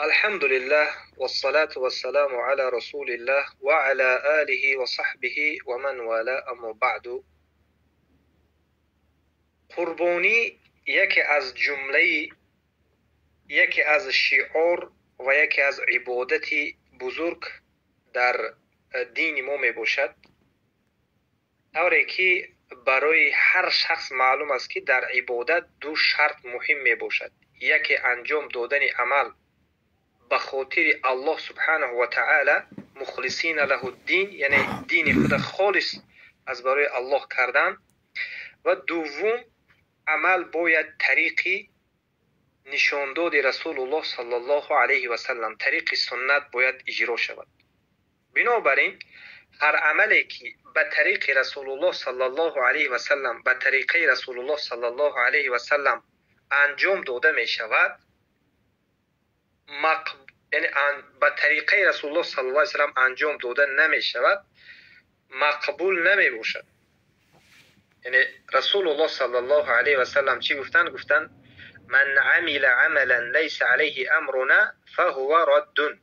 Алҳамдулиллаҳ вассалату вассаламу ала расулиллаҳ ва ала алиҳи ва саҳбиҳи ва ман вала, аммо баъду. Қурбонӣ яке аз ҷумлаи, яке аз шиор ва яке аз ибодати бузург дар дини мо мебошад. Тавре ки барои ҳар шахс маълум аст, ки дар ибодат ду шарт муҳим мебошад. Яке анҷом додани амал ба хотири Аллоҳ субҳанаҳу ва таъала, мухлисина лаҳу-ддин, яъне дини худа холис аз барои Аллоҳ кардан, ва дуввум амал бояд тариқи нишондоди Расулуллоҳ саллаллоҳу алайҳи васаллам, тариқи суннат бояд иҷро шавад. Бинобар ин ҳар амале ки ба тариқи Расулуллоҳ саллаллоҳу алайҳи васаллам, ба тариқаи Расулуллоҳ саллаллоҳу алайҳи васаллам анҷом дода мешавад, яъне ба тариқаи Расулуллоҳ саллаллоҳу алайҳи васаллам анҷом дода намешавад, мақбул намебошад. Яъне Расулуллоҳ саллаллоҳу алайҳи васаллам чӣ гуфтанд? Гуфтанд: ман амила амалан лайса алайҳи амруна фаҳува раддун.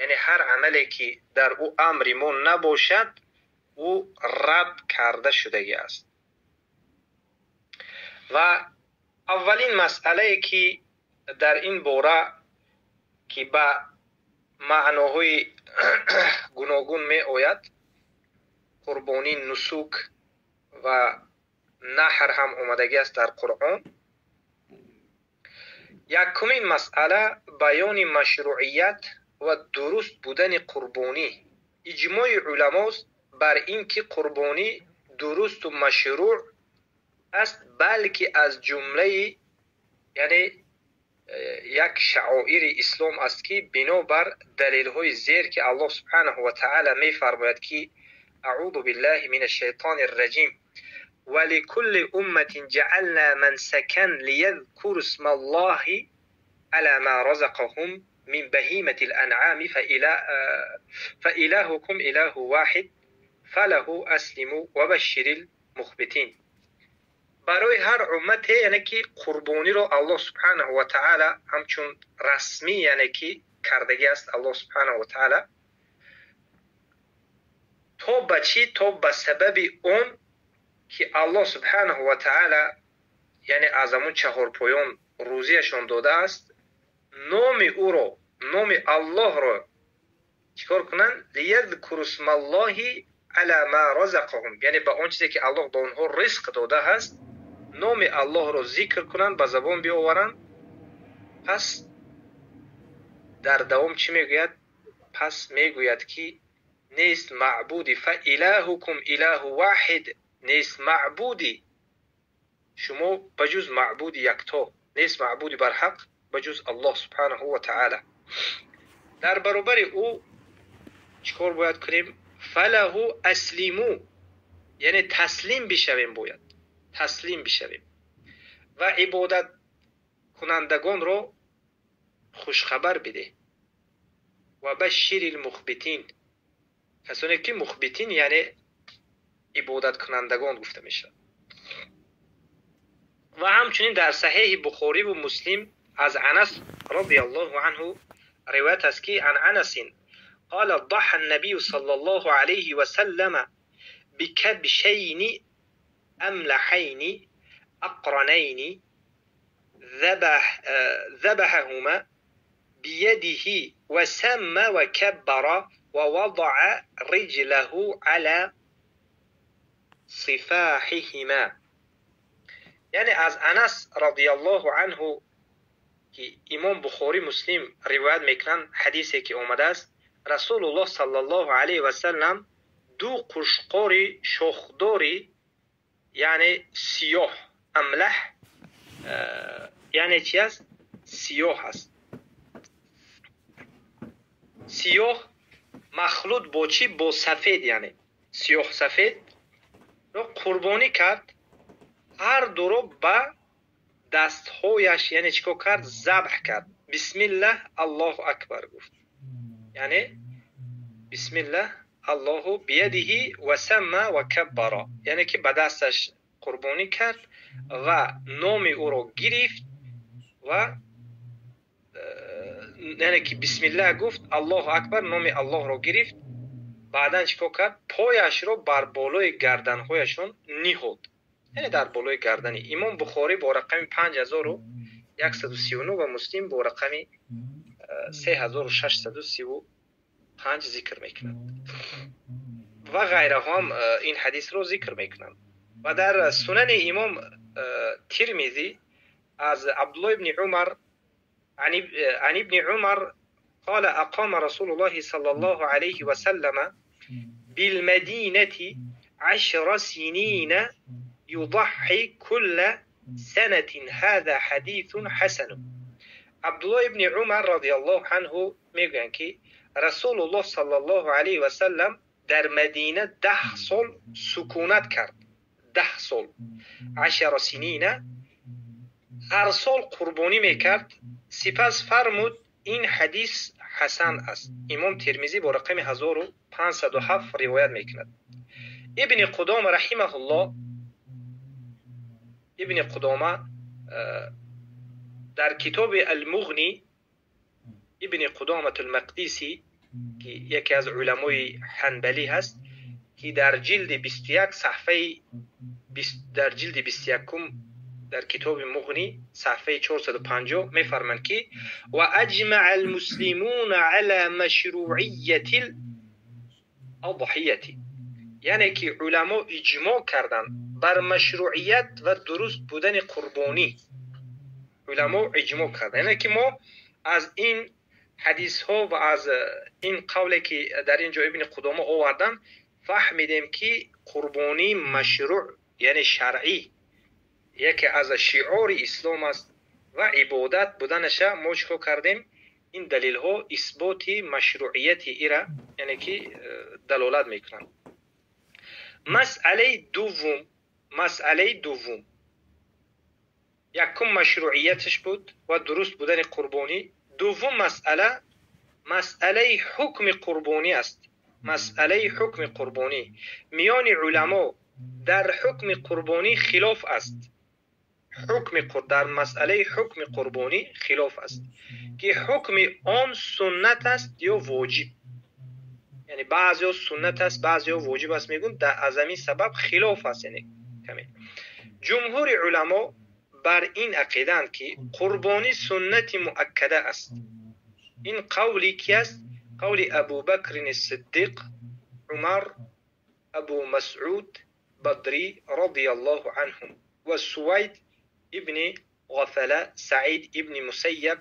Яъне ҳар амале ки дар ӯ амри мо набошад, ӯ рад карда шудагӣ аст. Ва аввалин масъалае ки дар ин бора ки ба маъноҳои гуногун меояд, қурбонӣ, нусук ва наҳр ҳам омадагӣ аст дар Қуръон. Якумин масъала баёни машруъият ва дуруст будани қурбонӣ. Иҷмои уламост бар ин ки қурбонӣ дурусту машруъ аст, балки аз ҷумлаи, яъне як шаоири ислом аст, ки бинобар далелҳои зер, ки Аллоҳ субҳанаҳу ва таъала мефармояд, ки аъузу биллаҳи мин ашшайтони рраҷим: ва ликулли умматин ҷаъална мансакан лиядкуру исмаллоҳи ала ма разақаҳум мин баҳиматил анъами фаилаҳукум илаҳу воҳид фалаҳу аслиму ва башширил мухбитин. Барои ҳар уммате, яъне ки қурбониро Аллоҳ субҳанаҳу ва таъала ҳамчун расмӣ, яъне ки кардагӣ аст Аллоҳ субҳанаҳу ва таъала, то ба чӣ? То ба сабаби он ки Аллоҳ субҳанаҳу ва таъала, яъне аз ҳамун чаҳорпоён рӯзияшон додааст, номи ӯро, номи Аллоҳро чӣ кор кунанд? Лиядкуру исмаллоҳи ала ма разақаҳум, яъне ба он чизе ки Аллоҳ ба онҳо ризқ додааст, номи Аллоҳро зикр кунанд, ба забон биоваранд. Пас дар давом чӣ мегӯяд? Пас мегӯяд ки нест маъбуди, фа илаҳукум илаҳу воҳид, нест маъбуди шумо ба ҷуз маъбуди якто, нест маъбуди барҳақ ба ҷуз Аллоҳ субҳанаҳу ва таъала. Дар баробари ӯ чӣ кор бояд кунем? Фалаҳу аслиму, яъне таслим бишавем, бояд таслим бишавем ва ибодаткунандагонро хушхабар бидеҳ. Ва башширил мухбитин, касоне ки мухбитин, яъне ибодаткунандагон гуфта мешавад. Ва ҳамчунин дар Саҳеҳи Бухориву Муслим аз Анас радиаллоҳу анҳу ривоят аст, ки ан Анасин қала даҳа набию саллаллоҳу алайҳи васаллама бикабшайни амлаҳайни ақранайни ذبحهما بيده وسمى وكبر ووضع رجله على صفاحهما. Яъне аз Анас радиаллоҳу анҳу, ки Имом Бухорӣ, Муслим ривоят мекунанд, ҳадисе ки омадааст, Расулуллоҳ саллаллоҳу алайҳи васаллам ду қушқори шохдори, яъне сиёҳ, амлаҳ яъне чи аст? Сиёҳ аст, сиёҳ махлут бо чӣ? Бо сафед, яъне сиёҳ сафед қурбонӣ кард. Ҳар дуро ба дастҳояш, яъне чӣ кор кард? Забҳ кард. Бисмиллаҳ, Аллоҳу акбар гуфт, яъне бисмиллаҳ, Аллоҳу биядиҳи ва самма ва каббара, яъне ки ба дасташ қурбонӣ кард ва номи ӯро гирифт ва Яъне ки бисмиллаҳ гуфт, Аллоҳу акбар, номи Аллоҳро гирифт, баъдан чӣ кор кард? Пояшро бар болои гарданҳояшон ниҳод, яъне дар болои гардани. Имом Бухорӣ бо рақами 5139 ва Муслим бо рақами 3635 зикр мекунанд ва ғайраҳо ҳам ин ҳадисро зикр мекунанд. Ва дар Сунани имом Тирмизӣ аз Абдуллоҳ ибни Умар, عن ابن عمر قال: أقام رسول الله صلى الله عليه وسلم بالمدينة 10 سنين يضحي كل سنة، هذا حديث حسن. Абдуллоҳ ибни Умар радиаллоҳу анҳу мегӯянд, ки Расулуллоҳ саллаллоҳу алайҳи васаллам дар Мадина 10 сол сукунат кард, 10 сол, 10 سنين, ҳар сол қурбонӣ мекард. Сипас фармуд: ин ҳадис ҳасан аст. Имом Термизӣ бо рақами 1507 ривоят мекунад. Ибни Қудома раҳимаҳуллоҳ, Ибни Қудома дар китоби Алмуғнӣ, Ибни Қудоматулмақдисӣ, ки яке аз уламои ҳанбалӣ ҳаст, ки дар ҷилди 21 саҳфаи, дар ҷилди 21-ум дар китоби Муғнӣ саҳфаи 450 мефарманд, ки وأجمع المسلمون على مشروعية الأضحية, яъне ки уламо иҷмоъ карданд бар машрӯият ва дуруст будани қурбонӣ. Уламо иҷмоъ карданд. Яъне ки мо аз ин ҳадисҳо ва аз ин қавле, ки дар ин ҷо Ибни Қудома оварданд, фаҳмидем, ки қурбонӣ машрӯъ, яъне шаръӣ, яке аз шиъори ислом аст ва ибодат буданаша мо чӣ кор кардем? Ин далелҳо исботи машрӯияти ира, яъне ки далолат мекунанд. Масъалаи дуввум, масъалаи дуввум, якум машрӯияташ буд ва дуруст будани қурбонӣ. Дуввум масъала, масъалаи ҳукми қурбонӣ аст. Масъалаи ҳукми қурбонӣ: миёни уламо дар ҳукми қурбонӣ хилоф аст. Ҳукми, дар масъалаи ҳукми қурбонӣ хилоф аст, ки ҳукми он суннат аст ё воҷиб. Яъне баъзеҳо суннат аст, баъзеҳо воҷиб аст мегӯянд. Аз ҳамин сабаб хилоф аст. Яъне каме ҷумҳури уламо бар ин ақидаанд, ки қурбонӣ суннати муаккада аст. Ин қавли ки аст? Қавли Абубакрини Сиддиқ, Умар, Абу Масъуд Бадрӣ радиаллоҳу анҳум ва Сувайд ибни Ғафала, Саид ибни Мусайяб,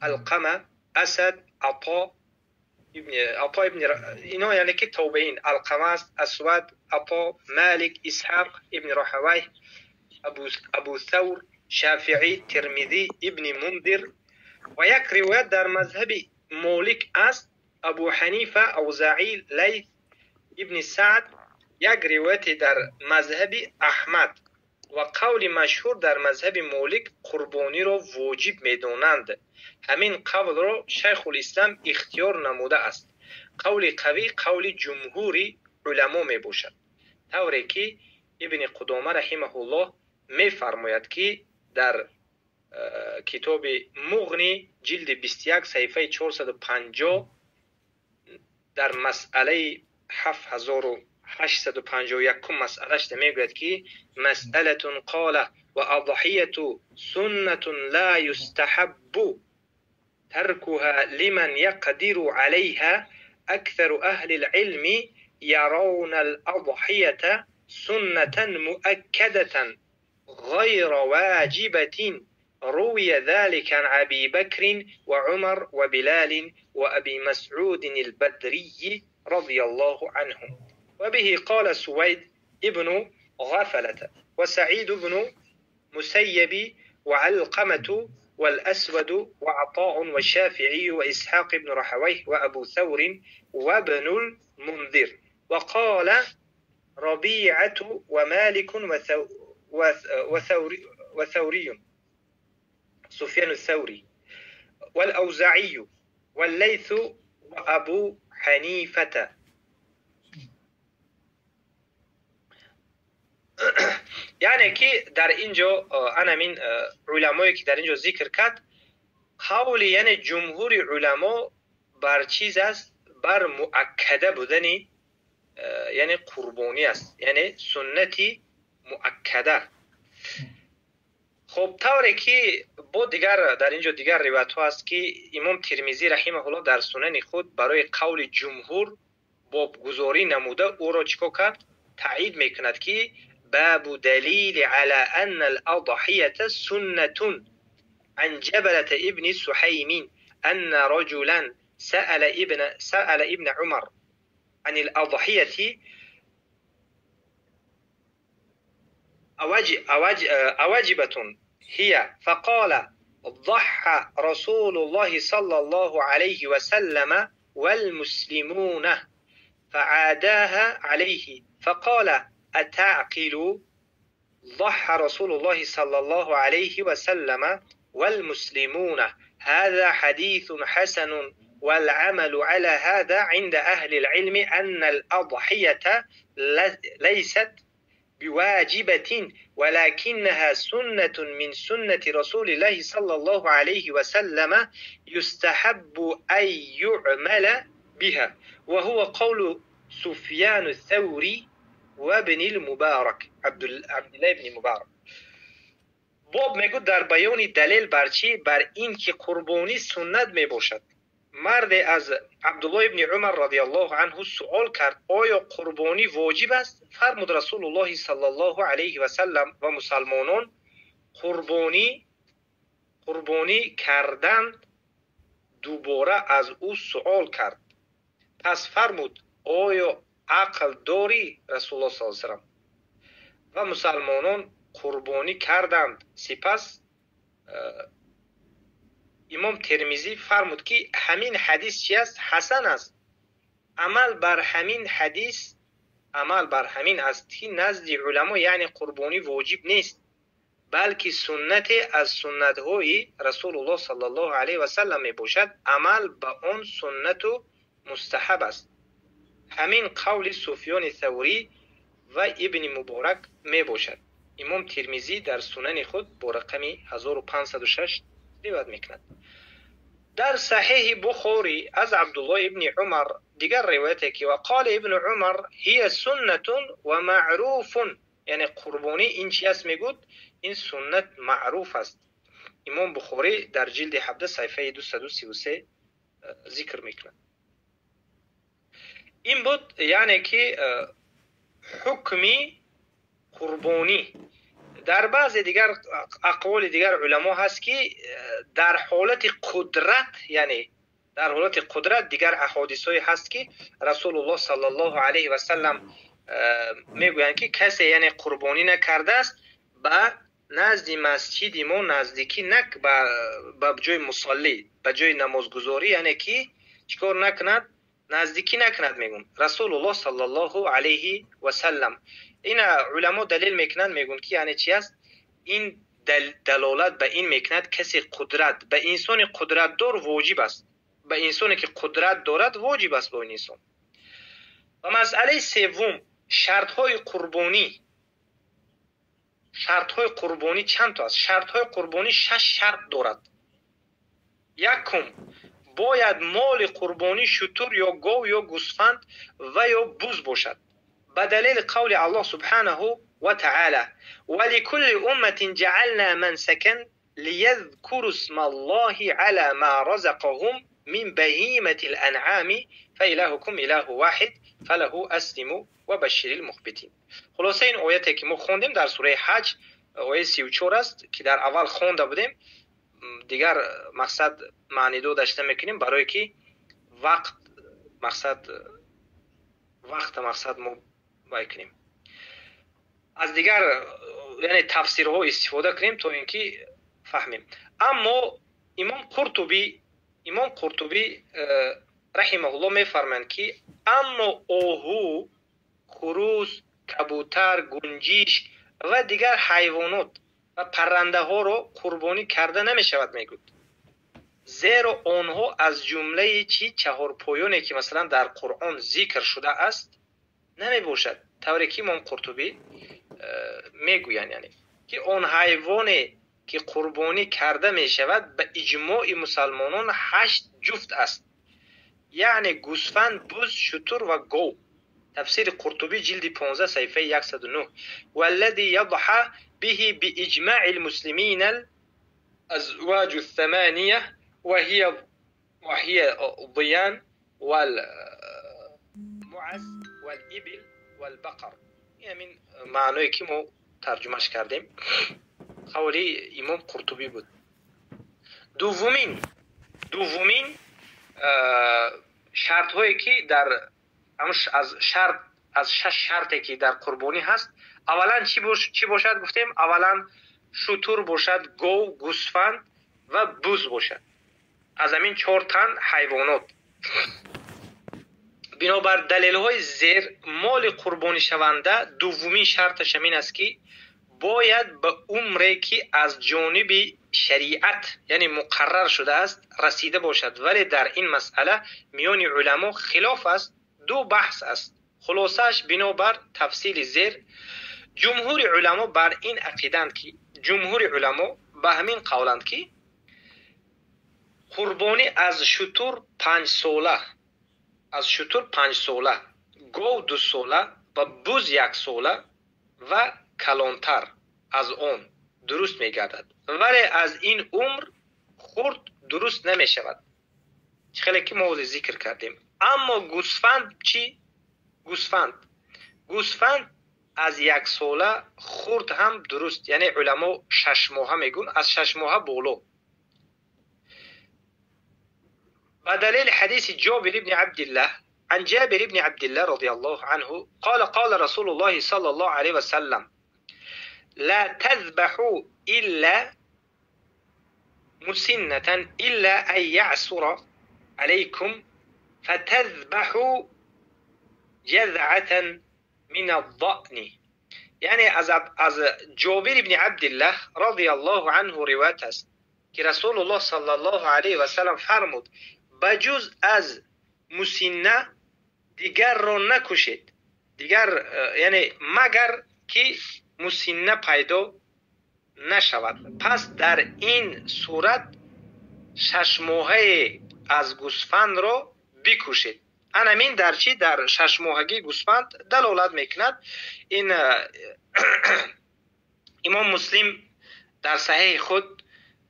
Алқама, Асад, Ато Ато ибни, ино яъне ки тобеин: Алқама аст, Асвад, Ато, Малик, Исҳақ ибни Роҳавайҳ, Абу Савр, Шафиӣ, Тирмизӣ, Ибни Мундир. Ва як ривоят дар мазҳаби Молик аст, Абу Ҳанифа, Авзаӣ, Лайс ибни Саъд, як ривояте дар мазҳаби Аҳмад. Ва қавли машҳур дар мазҳаби Молик қурбониро воҷиб медонанд. Ҳамин қавлро Шайхулислам ихтиёр намудааст. Қавли қавӣ қавли ҷумҳури уламо мебошад, тавре ки Ибни Қудома раҳимаҳуллоҳ мефармояд, ки дар китоби Муғнӣ ҷилди 21 саҳифаи 450 дар масъалаи 7851 масъалашда мегӯяд, ки مسألة قال: والأضحية سنة لا يستحب تركها لمن يقدر عليها، أكثر أهل العلم يرون الأضحية سنة مؤكدة غير واجبة، روي ذلك عن أبي بكر وعمر وبلال وأبي مسعود البدري رضي الله عنهم، وبه قال سويد ابن غفلة وسعيد بن مسيب وعلقمة والأسود وعطاء والشافعي وإسحاق بن راهويه وأبو ثور وابن المنذر، وقال ربيعة ومالك وثوري، سفيان الثوري، والأوزاعي والليث وأبو حنيفة. Яъне ки дар ин ҷо анамин уламое, ки дар ин ҷо зикр кард. Қавли, яъне ҷумҳури уламо бар чиз аст? Бар муаккада будани, яъне қурбонӣ аст, яъне суннати муаккада. Хуб, тавре ки бо дигар дар инҷо дигар ривоятҳо аст, ки имом Термизӣ раҳимаҳуллоҳ дар сунани худ барои қавли ҷумҳур бобгузорӣ намуда ӯро чӣ кор кард? Таъид мекунад, ки бабу далили ала анна ал-адҳията суннатун ан Ҷабалата ибни Суҳаймин анна раҷулан саъала ибна Умар ан ал-адҳияти аваҷибатун ҳия фақола ضحى رسول الله صلى الله عليه وسلم والمسلمون فعاداها عليه فقال أتعقل ضحى رسول الله صلى الله عليه وسلم والمسلمون هذا حديث حسن والعمل على هذا عند أهل العلم أن الأضحية ليست بواجبة ولكنها سنة من سنة رسول الله صلى الله عليه وسلم يستحب أن يعمل بها وهو قول سفيان الثوري وابن المبارك عبد الله بن مبارك. باب میگو در بیان دلیل بر چی؟ بر این که قربانی سنت میباشد. مرد از عبدالله ابن عمر رضی الله عنه سؤال کرد آیا قربانی واجب است؟ فرمود رسول الله صلی الله علیه و سلم و مسلمانان قربانی کردند. دوباره از او سؤال کرد، پس فرمود آیا عقل داری؟ رسول الله صلی الله علیه و سلم و مسلمانان قربانی کردند. سپس امام ترمذی فرمود که همین حدیث چی است؟ حسن است. عمل بر همین حدیث، عمل بر همین است که نزد علما یعنی قربانی واجب نیست، بلکه سنت از سنت‌های رسول الله صلی الله علیه و سلم می باشد. عمل به آن سنت و مستحب است. همین قول سفیان ثوری و ابن مبارک می باشد. امام ترمذی در سنن خود با رقم 1506 روایت میکند. در صحیح بخاری از عبدالله ابن عمر دیگر روایت که وقال ابن عمر هي سنة و معروف، یعنی قربانی این چی است؟ میگود این سنت معروف است. امام بخاری در جلد 17 صفحه 233 ذکر میکند. این بود یعنی که حکمی قربانی. در بعض دیگر اقوال دیگر علما هست که در حالت قدرت، یعنی در حالت قدرت دیگر احادیث های هست که رسول الله صلی الله علیه و سلم میگویند که کسی یعنی قربانی نکرده است به نزد مسجد ما نزدیکی نک، به جای مصلی، به جای نمازگذاری، یعنی که چیکار نکند؟ نزدیکی نکند میگون رسول الله صلی الله علیه و سلم. این علما دلیل میکنند، میگون که یعنی چی است؟ این دلالت به این میکند کسی قدرت به انسان قدرت دار واجب است، به انسانی که قدرت دارد واجب است به این انسان. و مسئله سوم، شرط های قربانی. شرط های قربانی چند تا است؟ شرط های قربانی 6 شرط دارد. یکم، باید مال قربانی شتر یا گاو یا گوسفند و یا بز باشد. به دلیل قول الله سبحانه و تعالی ولكل امه جعلنا منسكا ليذكروا اسم الله على ما رزقهم من بهیمة الانعام فإلهكم اله واحد فله اسلموا وبشر المخبتین. خلاصه این آیتی که ما خوندیم در سوره حج آیه 34 است که در اول خونده بودیم، دیگر مقصد معنی دو داشته میکنیم برای که وقت مقصد وقت مقصد ما باید کنیم از دیگر یعنی تفسیرها استفاده کنیم تا اینکه فهمیم. اما امام قرطبی رحمه الله میفرمایند که اما آهو، خروس، کبوتر، گنجشک و دیگر حیوانات و پرنده ها را قربانی کرده نمی شود میگوید، زیرا آنها از جمله چی چهار پایانی که مثلا در قرآن ذکر شده است نمی باشد. طوری که امام قرطبی میگویند یعنی که آن حیوان ки қурбонӣ карда мешавад, ба иҷмои мусалмонон 8 ҷуфт аст, яъне гӯсфанд, буз, шутур ва гов. Тафсири Қуртубӣ, ҷилди 15, саҳифаи 109. Валлади ядҳа биҳи бииҷмаи лмуслимин алазваҷу ссамания وهي الضيان والمعز والإبل والبقر. ҳамин маъное ки мо тарҷумаш кардем, қавли имом Қуртубӣ буд. Дуввумин шартҳое ки дар аз шарт, аз шаш шарте ки дар қурбонӣ ҳаст, аввалан чӣ бошад гуфтем? Аввалан шутур бошад, гов, гӯсфанд ва буз бошад. Аз ҳамин чор тан ҳайвонот. Бинобар далелҳои зер, моли қурбонишаванда дуввумин шарташ ҳамин аст, ки бояд ба умре ки аз ҷониби шариат, яъне муқаррар шудааст, расида бошад. Вале дар ин масъала миёни уламо хилоф аст, ду баҳс аст. Хулосааш бинобар тафсили зер, ҷумҳури уламо бар ин ақиданд ки, ҷумҳури уламо ба ҳамин қавланд ки қурбонӣ аз шутур 5 сола, аз шутур 5 сола, гов 2 сола ва буз 1 сола ва калонтар аз он дуруст мегардад, вале аз ин умр хурд дуруст намешавад, чӣ хеле ки мо ҳозир зикр кардем. Аммо гӯсфанд чӣ? Гӯсфанд аз 1 сола хурд ҳам дуруст, яъне уламо 6 моҳа мегӯн, аз 6 моҳа боло. Ба далели ҳадиси Ҷобир ибни Абдиллаҳ, عن جابر بن عبد الله رضي الله عنه قال: قال رسول الله صلى الله عليه وسلم: لا تذبحوا إلا مسنة إلا أن يعسر عليكم فتذبحوا جذعة من الضأن. яъне аз Ҷобир ибни Абдиллаҳ радиаллоҳу анҳу ривоят аст, ки Расулуллоҳ саллаллоҳу алайҳи васаллам фармуд: ба ҷуз аз мусинна дигарро накушед, дигар, яъне магар ки мусинна пайдо нашавад, пас дар ин сурат 6 моҳае аз гӯсфандро бикушед. Анамин дар чӣ? Дар 6 моҳагии гӯсфанд далолат мекунад. Ин имом Муслим дар саҳеҳи худ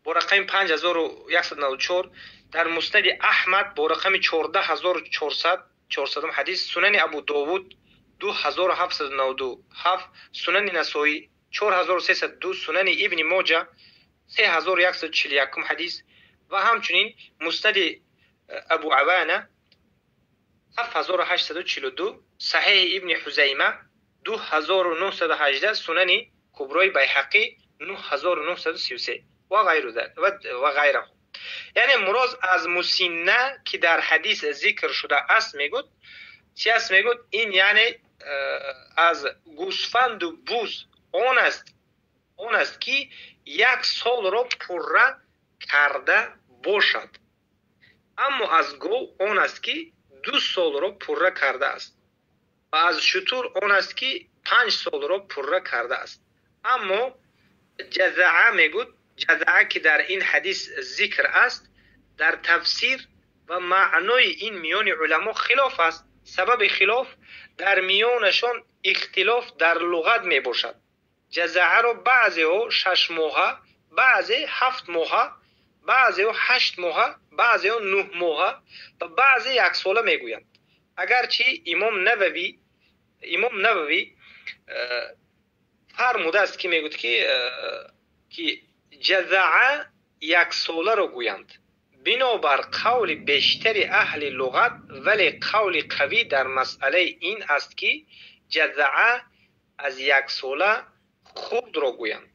бо рақами 5194, дар Муснади Аҳмад бо рақами 14400, чорсадум ҳадис, Сунани Абу Довуд 2797, Сунани Насоӣ 4302, Сунани Ибни Моҷа 3141 ҳадис ва ҳамчунин Муснади Абу Авана 7842, Саҳеҳи Ибни Ҳузайма 2918, Сунани Куброи Байҳақӣ 9933 ва ғайраҳу. Яъне муроз аз мусинна, ки дар ҳадис зикр шудааст, мегӯд чи аст? Мегӯд, ин яъне аз гӯсфанду буз он аст, ки як солро пурра карда бошад. Аммо аз гов он аст, ки 2 солро пурра кардааст, ва аз шутур он аст, ки 5 солро пурра кардааст. Аммо ҷазаа, мегӯд, ҷазаа, ки дар ин ҳадис зикр аст, дар тафсир ва маънои ин миёни уламо хилоф аст. Сабаби хилоф дар миёнашон ихтилоф дар луғат мебошад. Ҷазааро баъзеҳо 6 моҳа, баъзе 7 моҳа, баъзеҳо 8 моҳа, баъзеҳо 9 моҳа ва баъзе яксола мегӯянд. Агарчи имом Нававӣ фармудааст, ки мегӯд, ки ҷазаа яксоларо гӯянд бинобар қавли бештари аҳли луғат, вале қавли қавӣ дар масъалаи ин аст, ки ҷазаа аз яксола хурдро гӯянд,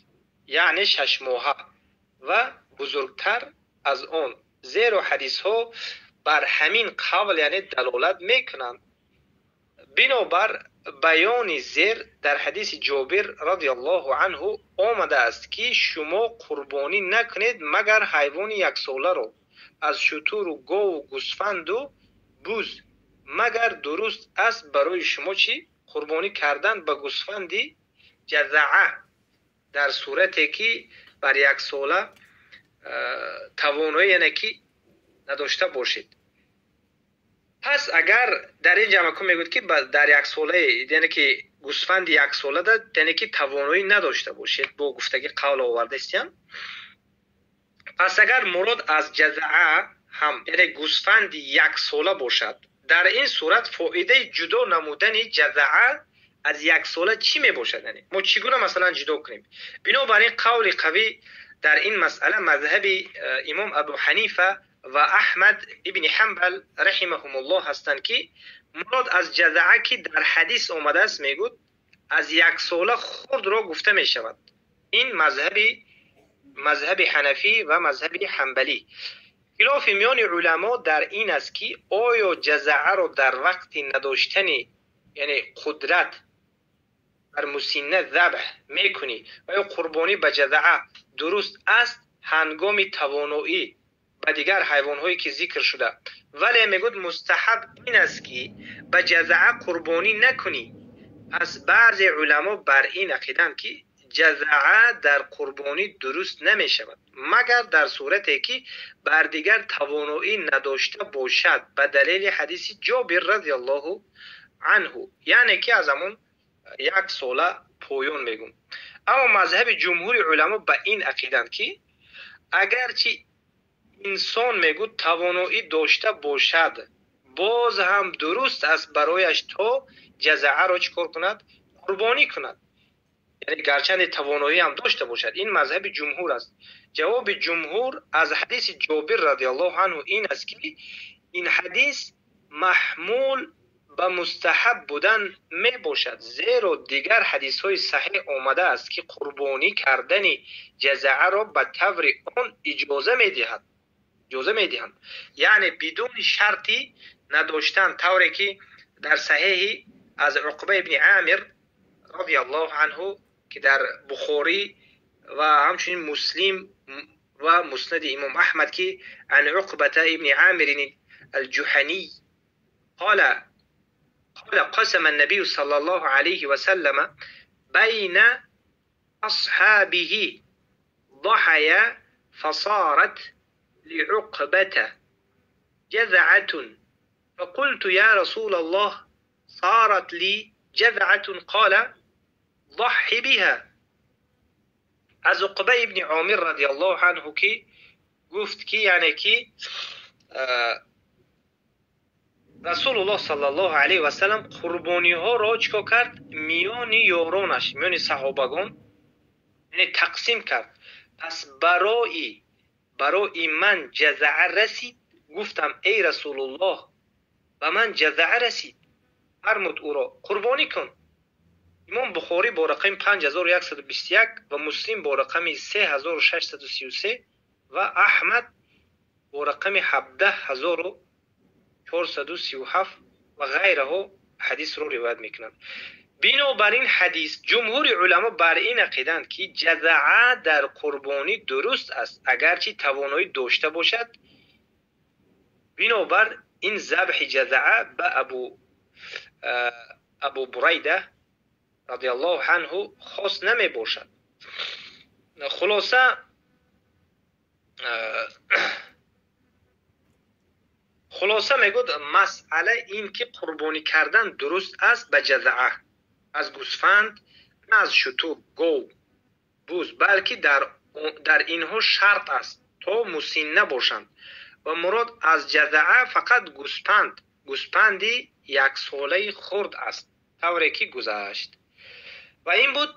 яъне 6 моҳа ва бузургтар аз он, зеро ҳадисҳо бар ҳамин қавл, яъне, далолат мекунанд. Бинобар баёни зер, дар ҳадиси Ҷобир радиаллоҳу анҳу омадааст, ки шумо қурбонӣ накунед, магар ҳайвони яксоларо аз шутуру гову гӯсфанду буз, магар дуруст аст барои шумо чӣ? Қурбонӣ кардан ба гӯсфанди ҷазаа дар сурате ки Бар як сола тавоноӣ, яъне ки надошта бошед. Пас агар дар ин ҷамъ мегӯяд, ки дар як солае, яъне ки гӯсфанди як солада, яъне ки тавоноӣ надошта бошед, бо гуфтагӣ қавл овардаистям. Пас агар мурод аз ҷазаа ҳам яъне гӯсфанди як сола бошад, дар ин сурат фоидаи ҷудо намудани ҷазаа аз як сола чӣ мебошад? Яъне мо чӣ гуна масалан ҷудо кунем? Бинобар ин қавли қавӣ дар ин масъала мазҳаби имом Абу Ҳанифа ва Аҳмад ибни Ҳанбал раҳимаҳумуллоҳ ҳастанд, ки мурод аз ҷазаа, ки дар ҳадис омадааст, мегӯд, аз як сола хурдро гуфта мешавад. Ин мазҳаби ҳанафӣ ва мазҳаби ҳанбалӣ. Хилофи миёни уламо дар ин аст, ки оё ҷазааро дар вақти надоштани, яъне қудрат бар мусинна забҳ мекунӣ ва ё қурбонӣ ба ҷазаа дуруст аст ҳангоми тавоноӣ ба дигар ҳайвонҳое, ки зикр шуда. Вале мегӯяд, мустаҳаб ин аст, ки ба ҷазаа қурбонӣ накунӣ. Пас баъзе уламо бар ин ақиданд, ки ҷазаа дар қурбонӣ дуруст намешавад, магар дар сурате ки бар дигар тавоноӣ надошта бошад, ба далели ҳадиси Ҷобир разияллоҳу анҳу, яъне ки аз ҳамон як сола поён мегӯм. Аммо мазҳаби ҷумҳури уламо ба ин ақиданд, ки агарчи инсон, мегӯд, тавоноӣ дошта бошад, боз ҳам дуруст аст барояш то ҷазааро чӣ кор кунад? Қурбонӣ кунад. Яъне гарчанде тавоноӣ ҳам дошта бошад. Ин мазҳаби ҷумҳур аст. Ҷавоби ҷумҳур аз ҳадиси Ҷобир разияллоҳу анҳу ин аст, ки ин ҳадис маҳмул ба мустаҳаб будан мебошад, зеро дигар ҳадисҳои саҳеҳ омадааст, ки қурбонӣ кардани ҷазааро ба таври он иҷоза медиҳад, иҷоза медиҳанд, яъне бидуни шарти надоштан, тавре ки дар саҳеҳи аз Уқба ибни Амир разияллоҳу анҳу, ки дар Бухорӣ ва ҳамчунин Муслим ва Муснади имом Аҳмад, ки ан Уқбата ибни Амирин алҷуҳаний قال قال قسم النبي صلى الله عليه وسلم بين أصحابه ضحايا، فصارت لعقبة جذعة، فقلت: يا رسول الله، صارت لي جذعة. قال: ضح بها. از عقبه ابن عامر رضی الله عنه ки гуфт, ки яъне ки Расулуллоҳ саллаллоҳу алайҳи васалам қурбониҳоро чӣ кор кард? Миёни ёронаш, миёни саҳобагон, яъне тақсим кард. Пас барои ман ҷазаа расид. Гуфтам: эй Расулуллоҳ, ба ман ҷазаа расид. Фармуд ӯро қурбонӣ кун. Имом Бухорӣ бо рақами 5121 ва Муслим бо рақами 3633 ва Аҳмад бо рақами 17437 ва ғайраҳо ҳадисро ривоят мекунанд. Бинобар ин ҳадис ҷумҳури уламо бар ин ақиданд, ки ҷазаа дар қурбонӣ дуруст аст, агарчи тавоноӣ дошта бошад. Бинобар ин забҳи ҷазаа ба Абу Бурайда радиаллоҳу анҳу хос намебошад. Хулоса, мегӯяд, масъала ин ки қурбонӣ кардан дуруст аст ба ҷазаа аз гӯсфанд, на аз шутур, гов, буз, балки дар инҳо шарт аст то мусинна бошанд ва мурод аз ҷазаа фақат гӯспанд, гӯспанди яксолаи хурд аст, тавре ки гузашт. Ва ин буд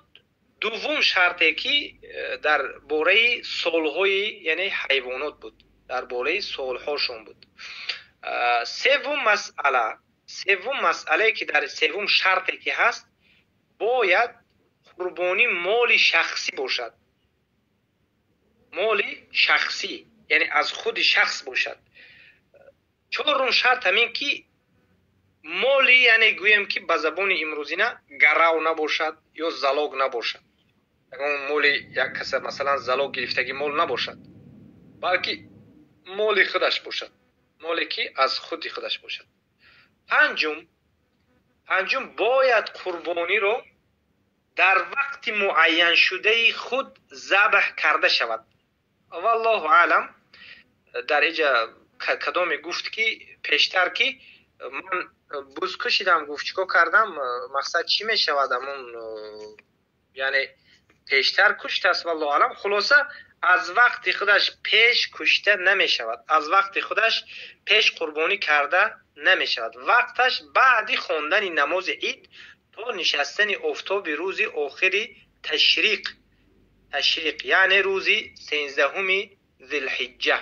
дуввум шарте, ки дар бораи солҳои, яъне ҳайвонот буд, дар бораи солҳошон буд. Севум масъала, севум масъалае, ки дар севум шарте ки ҳаст, бояд қурбонӣ моли шахсӣ бошад, моли шахсӣ, яъне аз худи шахс бошад. Чорум шарт ҳамин ки моли, яъне гӯем ки ба забони имрӯзина, гарав набошад ё залог набошад. Ягон моли як каса, масалан, залог гирифтагӣ мол набошад, балки моли худаш бошад, моле ки аз худи худаш бошад. Панҷум, бояд қурбониро Дар вақти муайяншудаи худ забҳ карда шавад. Валлоҳу аълам. Дар иҷа кадоме гуфт, ки пештар ки ман буз кушидам, гуфт, чикор кардам, мақсад чӣ мешавад? Амун, яъне пештар куштааст. Валлоҳу аълам. Хулоса, аз вақти худаш пеш кушта намешавад, аз вақти худаш пеш қурбонӣ карда намешавад. Вақташ баъди хондани намози ид то нишастани офтоби рӯзи охири ташриқ, яъне рӯзи 13-уми Зилҳиҷҷа,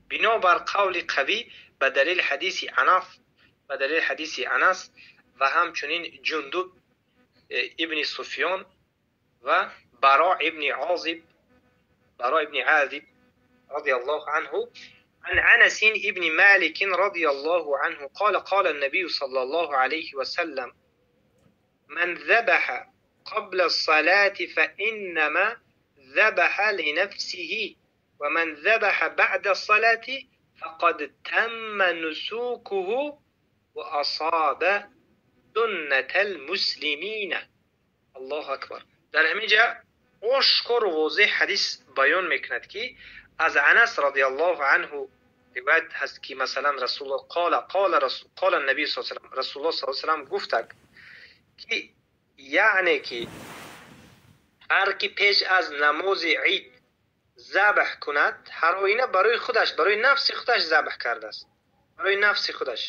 бинобар қавли қавӣ, ба далели ҳадиси Анас, ба далели ҳадиси Анас ва ҳамчунин Ҷундуб ибни Суфён ва Баро ибни Озиб, Баро ибни Азиб радиаллоҳу анҳу. عن أنس ابن مالك رضي الله عنه قال: قال النبي صلى الله عليه وسلم: من ذبح قبل الصلاة فإنما ذبح لنفسه، ومن ذبح بعد الصلاة فقد تم نسوكه وأصاب سنة المسلمين. الله أكبر. Дар ҳамин ошкору возеҳ ҳадис баён мекунад, ки аз Анас радиаллоҳу анҳу ривоят ҳаст, ки масалан Расулуллоҳ قال النبي صلى الله عليه وسلم, Расулуллоҳ صلى الله عليه وسلم гуфтак, ки яъне ки ҳар ки пеш аз намози ид забҳ кунад, ҳар оина барои худаш, барои нафси худаш забҳ кардааст, барои нафси худаш,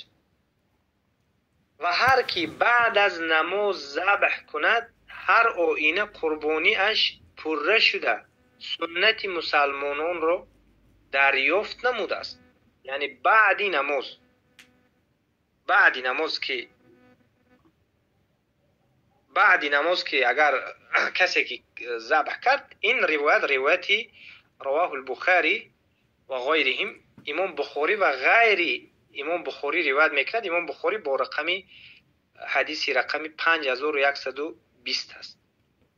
ва ҳар ки баъд аз намоз забҳ кунад, ҳар оина қурбониаш пурра шуда, суннати мусалмононро дарёфт намудааст. Яъне баъди намоз, баъди намоз ки агар касе ки забҳ кард. Ин ривоят ривояти رواه البخاري وغيرهم. Имом Бухорӣ ва ғайри имом Бухорӣ ривоят мекунад. Имом Бухорӣ бо рақами ҳадиси рақами 5120 аст.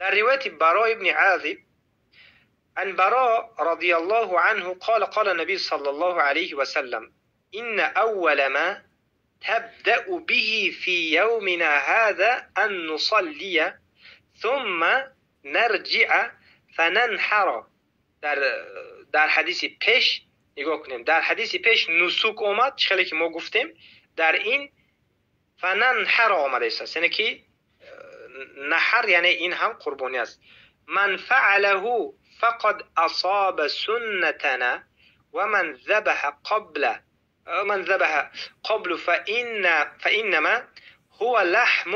Дар ривояти Баро ибни Азиб, عن براء رضي الله عنه قال: قال النبي صلى الله عليه وسلم: إن أول ما تبدأ به في يومنا هذا أن نصلي ثم نرجع فننحر. در ҳадиси пеш нигоҳ кунем. Дар ҳадиси пеш نسك омад, чӣ хеле ки мо гуфтем, дар ин فننحر омада истааст, яъне ки نحر, яъне ин ҳам қурбонӣ аст. من فعله فقد أصاب سنتنا، ومن ذبح قبل من ذبح قبل فإنما هو لحم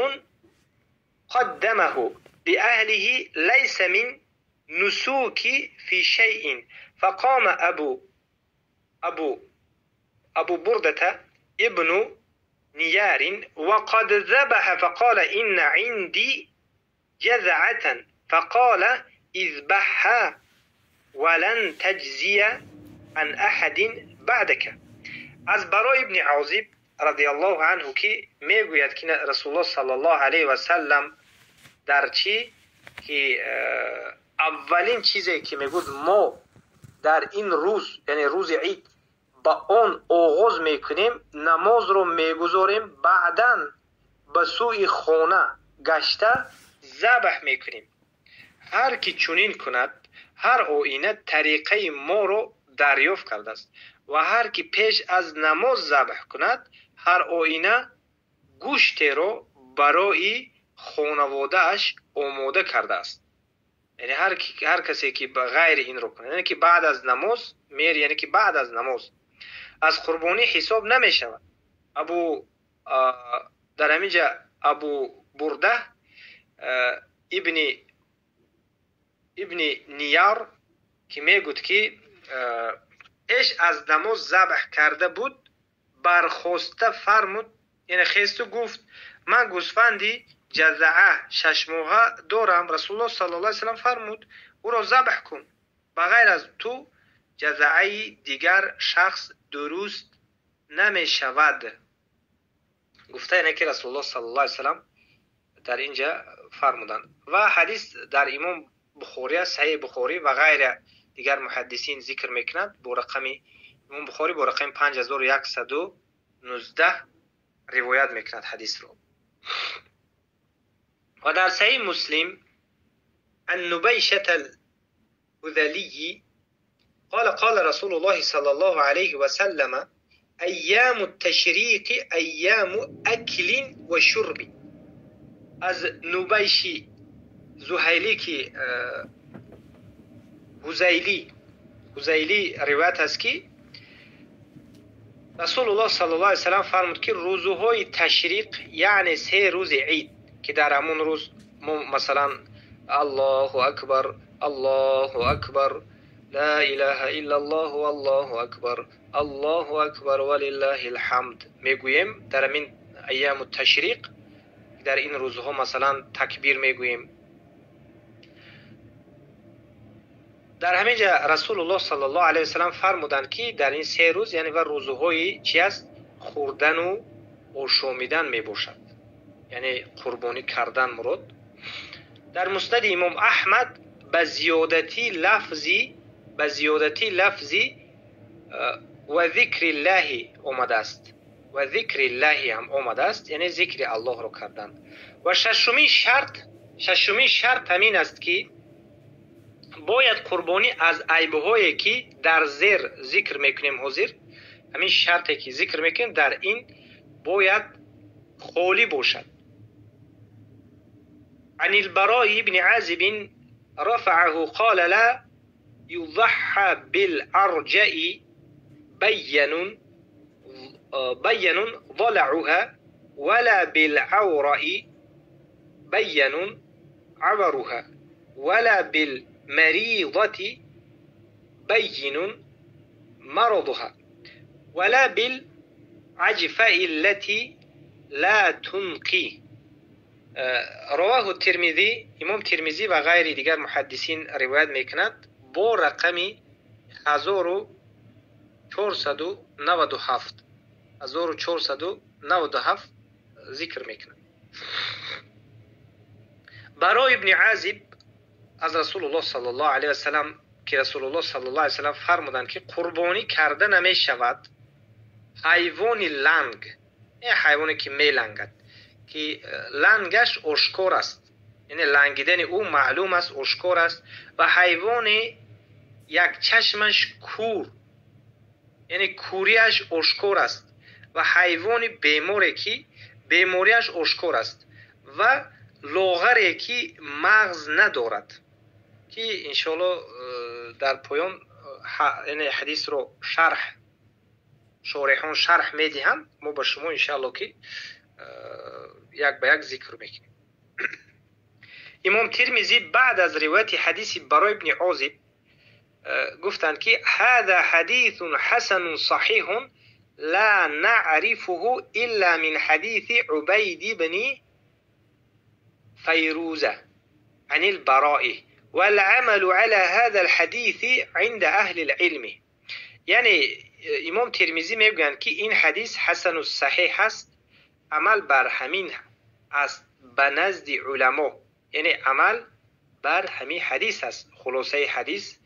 قدمه لأهله، ليس من نسك في شيء. فقام أبو بردة ابن نيار وقد ذبح فقال: إن عندي جذعة. فقال: اذبحها ولن تجزي عن أحد بعدك. Аз Баро ибни Азиб رضي الله عنه ки мегӯяд, ки Расулуллоҳ صلى الله عليه وسلم дар чӣ ки аввалин чизе ки мегӯд мо дар ин рӯз, яъне рӯзи ид, ба он оғоз мекунем, намозро мегузорем, баъдан ба сӯи хона гашта забҳ мекунем. Ҳар ки чунин кунад, ҳар оина тариқаи моро дарёфт кардааст, ва ҳар ки пеш аз намоз забҳ кунад, ҳар оина гӯштеро барои хонаводааш омода кардааст. Яъне ҳар касе ки ба ғайри инро кунад, яъне ки баъд аз намоз мер, яъне ки баъд аз намоз аз қурбонӣ ҳисоб намешавад. Абу дар ҳаминҷа Абу Бурда ибни Нияр ки мегӯд, ки пеш аз намоз забҳ карда буд, бархоста фармуд, яъне хесту гуфт: «Ман гӯсфанди ҷазаа 6-моҳа дорам». Расулуллоҳ صلى الله عليه وسلم фармуд: «Ӯро забҳ кун, ба ғайр аз ту ҷазааи дигар шахс дуруст намешавад», гуфта, яъне ки Расулуллоҳ صلى الله عليه وسلم дар ин ҷа фармуданд. Ва ҳадис дар имом Бухорӣ аст, Саҳиҳи Бухорӣ ва ғайра дигар муҳаддисин зикр мекунад. Бо рақами имом Бухорӣ бо рақами 5119 ривоят мекунад ҳадисро. Ва дар Саҳиҳи Муслим عن نبيشة الهذلي قال قال رسول الله صلى الله عليه وسلم أيام التشريق أيام أكل وشرب. از نبیشی زهیلی که هذیلی روایت است که رسول الله صلی الله علیه وسلم فرمود که روزهای تشریق، یعنی سه روز عید که در همون روز ما مثلا الله اکبر الله اکبر لا اله الا الله والله اکبر الله اکبر ولله الحمد میگوییم، در همین ایام التشریق در این روزها مثلا تکبیر میگوییم. در همین جا رسول الله صلی الله علیه وسلم فرمودند که در این سه روز، یعنی و روزهای چی است؟ خوردن و آشامیدن میباشد، یعنی قربانی کردن مراد. در مسند امام احمد به زیادتی لفظی و ذکر الله آمده است، و ذکر الله هم آمده است، یعنی ذکر الله را کردن. و ششمین شرط همین است که باید قربانی از عیب‌هایی که در زیر ذکر میکنیم، حاضر همین شرطی که ذکر میکنیم در این باید خالی باشد. عن البراء بن عازب رفعه قال لا يضحى بالأرجاء بين ضلعها ولا بالعوراء بين عورها ولا بالمريضة بين مرضها ولا بالعجفاء التي لا تنقي. رواه الترمذی، امام ترمذی و غیر دیگر محدثین روایت میکند با رقم 1497 1497 ذکر میکند. برای ابن عازب از رسول الله صلی الله علیه و سلم که رسول الله صلی الله علیه و سلم فرمودند که قربانی کرده نمیشود حیوان لنگ، این حیوانی که میلنگد که لنگش آشکار است، یعنی لنگیدن او معلوم است، آشکار است، و حیوان یک چشمش کور، یعنی کوریش آشکار است، و حیوان بیماری که بیماریش آشکار است، و لاغری که مغز ندارد، که انشالله در پایان یعنی حدیث رو شرح شارحان شرح میدهند، ما با شما انشالله که یک به یک ذکر میکنیم. امام ترمذی بعد از روایت حدیث برای ابن عازب گفتند که هذا حدیث حسن صحیح لا نعرفه الا من حدیث عبید بن فیروزه عن البراء والعمل على هذا الحديث عند اهل العلم. یعنی امام ترمذی میگویند که این حدیث حسن و صحیح است، عمل بر همین است به نزد علما، یعنی عمل بر همین حدیث است. خلاصه حدیث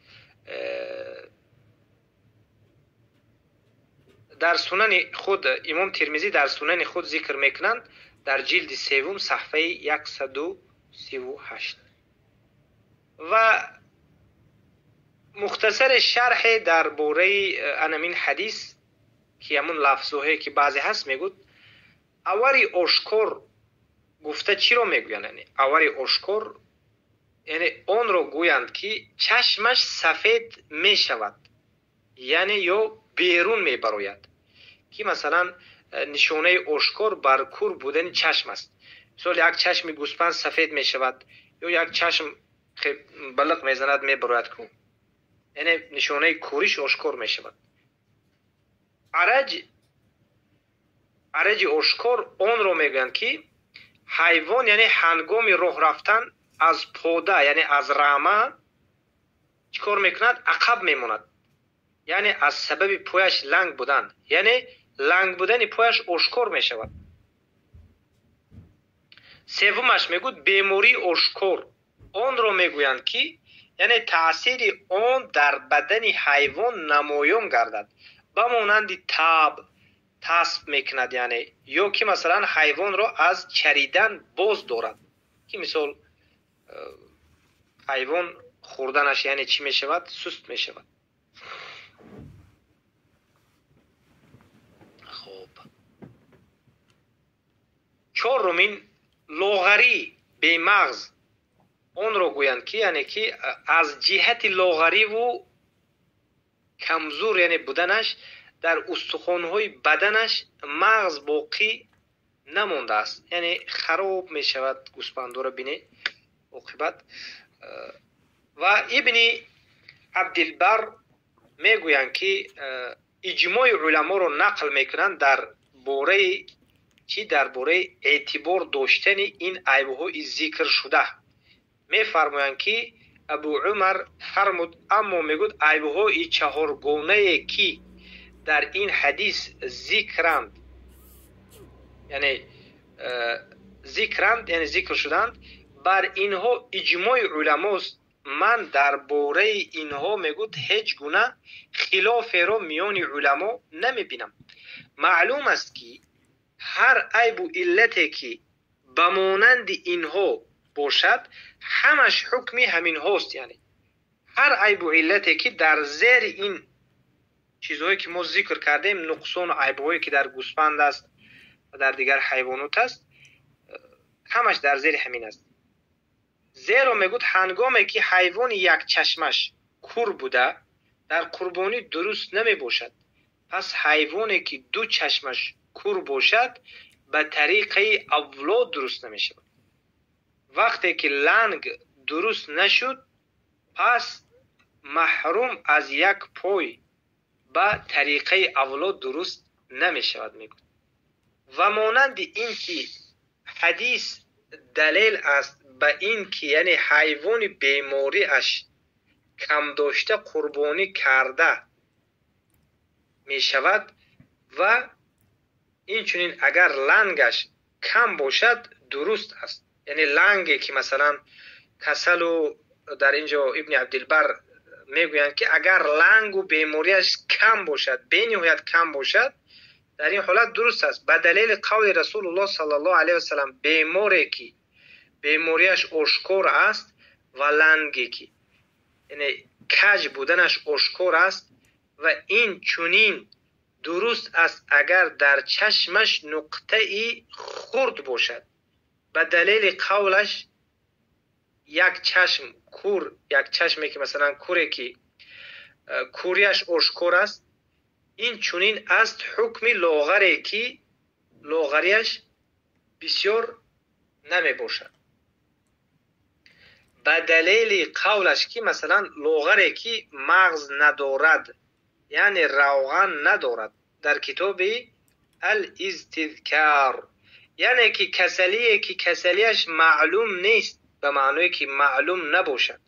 در سنن خود امام ترمذی در سنن خود ذکر میکنند در جلد سوم صفحه 138. و مختصر شرح درباره انمین حدیث که همون لفظهایی که بعضی هست میگود اوری آشکار گفته چی رو میگویند؟ یعنی اوری آشکار یعنی آن رو گویند که چشمش سفید میشود، یعنی یا بیرون میبراید، که مثلا نشانه آشکار بر کور بودن چشم است. مثلا یک چشم گوسفند سفید میشود یا یک چشم بلق میزند میبراید کو، یعنی نشانه کوریش آشکار میشود. عرج آشکار آن رو میگویند که حیوان یعنی هنگام راه رفتن از پوده یعنی از رمه چیکار میکند؟ عقب میماند، یعنی از سبب پایش لنگ بودن، یعنی لنگ بودن پایش آشکار میشود. سومش میگوید بیماری آشکار، آن رو میگویند که یعنی تاثیر آن در بدن حیوان نمایان گردد، به مانند تب تاسب میکند، یعنی یا که مثلا حیوان را از چریدن باز دارد، که مثال Ҳайвон хӯрданаш яъне чӣ мешавад? Суст мешавад. Хуб, чорумин лоғарӣ бемағз, онро гӯянд ки яъне ки аз ҷиҳати лоғариву камзур яъне буданаш дар устухонҳои баданаш мағз боқӣ намондааст, яъне хароб мешавад. Гӯспандора бине оқибат. Ва Ибни Абдилбар мегӯянд ки иҷмои уламоро нақл мекунанд дар бораи чӣ? Дар бораи эътибор доштани ин айбҳои зикршуда. Мефармоянд ки Абу Умар фармуд, аммо мегӯяд айбҳои чаҳоргонае ки дар ин ҳадис зикранд, яъне зикранд, яъне зикр шуданд, бар инҳо иҷмои уламост. Ман дар бораи инҳо мегӯяд ҳеҷ гуна хилоферо миёни уламо намебинам. Маълум аст ки ҳар айбу иллате ки ба монанди инҳо бошад, ҳамаш ҳукми ҳаминҳост. Яъне ҳар айбу иллате ки дар зери ин чизҳое ки мо зикр кардем, нуқсону айбҳое ки дар гӯспанд аст ва дар дигар ҳайвонот аст, ҳамаш дар зери ҳамин аст. Зеро мегӯяд ҳангоме ки ҳайвони якчашмаш кур буда дар қурбонӣ дуруст намебошад, пас ҳайвоне ки ду чашмаш кур бошад ба тариқаи авло дуруст намешавад. Вақте ки ланг дуруст нашуд, пас маҳрум аз як пой ба тариқаи авло дуруст намешавад, мегӯяд. Ва монанди ин ки ҳадис далел аст ба ин ки яъне ҳайвони бемориаш камдошта қурбонӣ карда мешавад ва инчунин агар лангаш кам бошад дуруст аст. Яъне ланге ки масалан касалу дар ин ҷо Ибни Абдилбар мегӯянд ки агар лангу бемориаш кам бошад, бениҳоят кам бошад, дар ин ҳолат дуруст аст. Ба далели қавли Расулуллоҳ саллаллоҳу алайҳи васаллам, беморе ки бемориаш ошкор аст ва ланге ки яъне каҷ буданаш ошкор аст ва ин чунин дуруст аст агар дар чашмаш нуқтаи хурд бошад. Ба далели қавлаш як чашм кур, як чашме ки масалан куре ки курияш ошкор аст, ин чунин аст ҳукми лоғаре ки лоғарияш бисёр намебошад. Ба далели қавлаш ки масалан лоғаре ки мағз надорад, яъне равған надорад, дар китоби Ал-Истизкар, яъне ки касалие ки касалиаш маълум нест, ба маъное ки маълум набошад.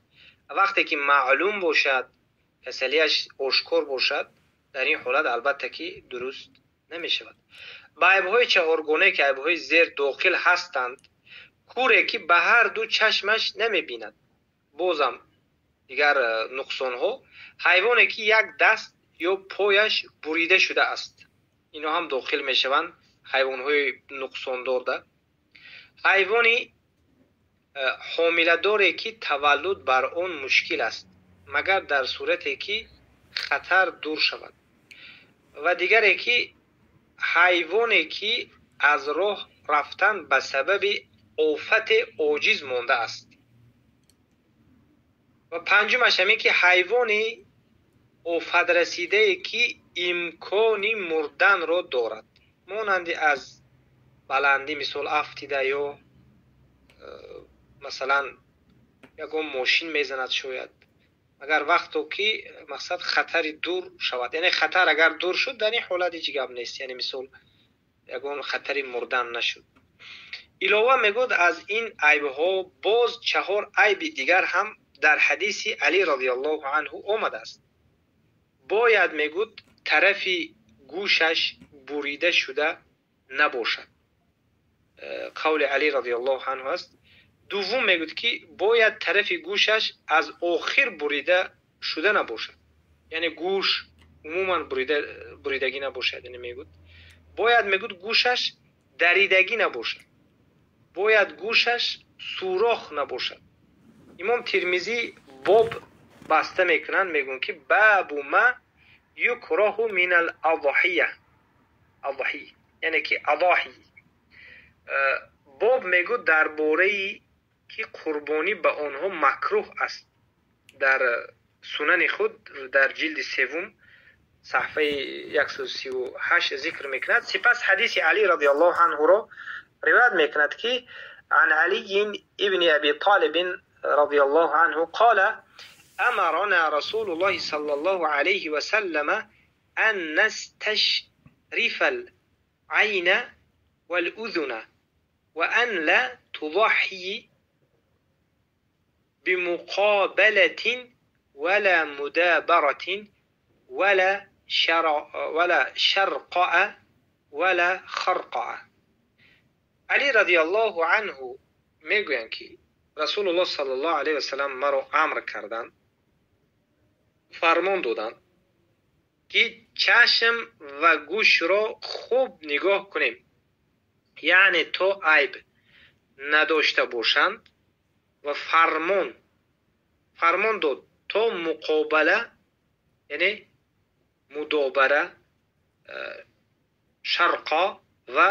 Вақте ки маълум бошад, касалиаш ошкор бошад, дар ин ҳолат албатта ки дуруст намешавад. Ба айбҳои чаҳоргонае ки айбҳои зер дохил ҳастанд, куре ки ба ҳар ду чашмаш намебинад, бозам дигар нуқсонҳо, ҳайвоне ки як даст ё пояш бурида шудааст, инҳо ҳам дохил мешаванд ҳайвонҳои нуқсондорда. Ҳайвони ҳомиладоре ки таваллуд бар он мушкил аст, магар дар сурате ки хатар дур шавад. Ва дигаре ки ҳайвоне ки аз роҳ рафтан ба сабаби офате оҷиз мондааст. Ва панҷумаш ҳамин ки ҳайвони офатрасидае ки имкони мурданро дорад, монанди аз баландӣ мисол афтида ё масалан ягон мошин мезанад шояд, агар вақто ки мақсад хатари дур шавад, яъне хатар агар дур шуд, дар ин ҳолат ҳеҷ гап нест, яъне мисол ягон хатари мурдан нашуд. Илова мегӯяд аз ин айбҳо боз чаҳор айби дигар ҳам дар ҳадиси Али розияллоҳу анҳу омадааст. Бояд мегӯяд тарафи гӯшаш бурида шуда набошад. Қавли Али розияллоҳу анҳу аст. Дуввум мегӯяд ки бояд тарафи гӯшаш аз охир бурида шуда набошад, яъне гӯш умуман буридагӣ набошад. Яъне мегӯяд бояд мегӯяд гӯшаш даридагӣ набошад, бояд гӯшаш сурох набошад, Имом Термизӣ боб баста мекунанд, мегӯянд ки бабу ма юкраҳу минал адҳия, адҳӣ, яъне ки адоҳӣ. Боб мегӯ дар бораи ки қурбонӣ ба онҳо макрӯҳ аст. Дар сунани худ дар ҷилди севум саҳифаи 138 зикр мекунад. Сипас ҳадиси Алӣ радиаллоҳу анҳуро ривоят мекунад ки ан Алии ибни Аби Толиб радиаллоҳу анҳу қола амарана Расулуллоҳи саллаллоҳу алайҳи васаллама ан насташрифал айна вал-узуна ва ан ла тудаххи бимуқобалатин вала мудабаратин вала шарқаа вала харқаа. Алӣ радиаллоҳу анҳу мегӯянд ки Расулуллоҳ саллаллоҳу алайҳи васаллам маро амр карданд, фармон доданд ки чашм ва гӯшро хуб нигоҳ кунем, яъне то айб надошта бошанд, ва фармон дод то муқобала, яъне мудобара, шарқо ва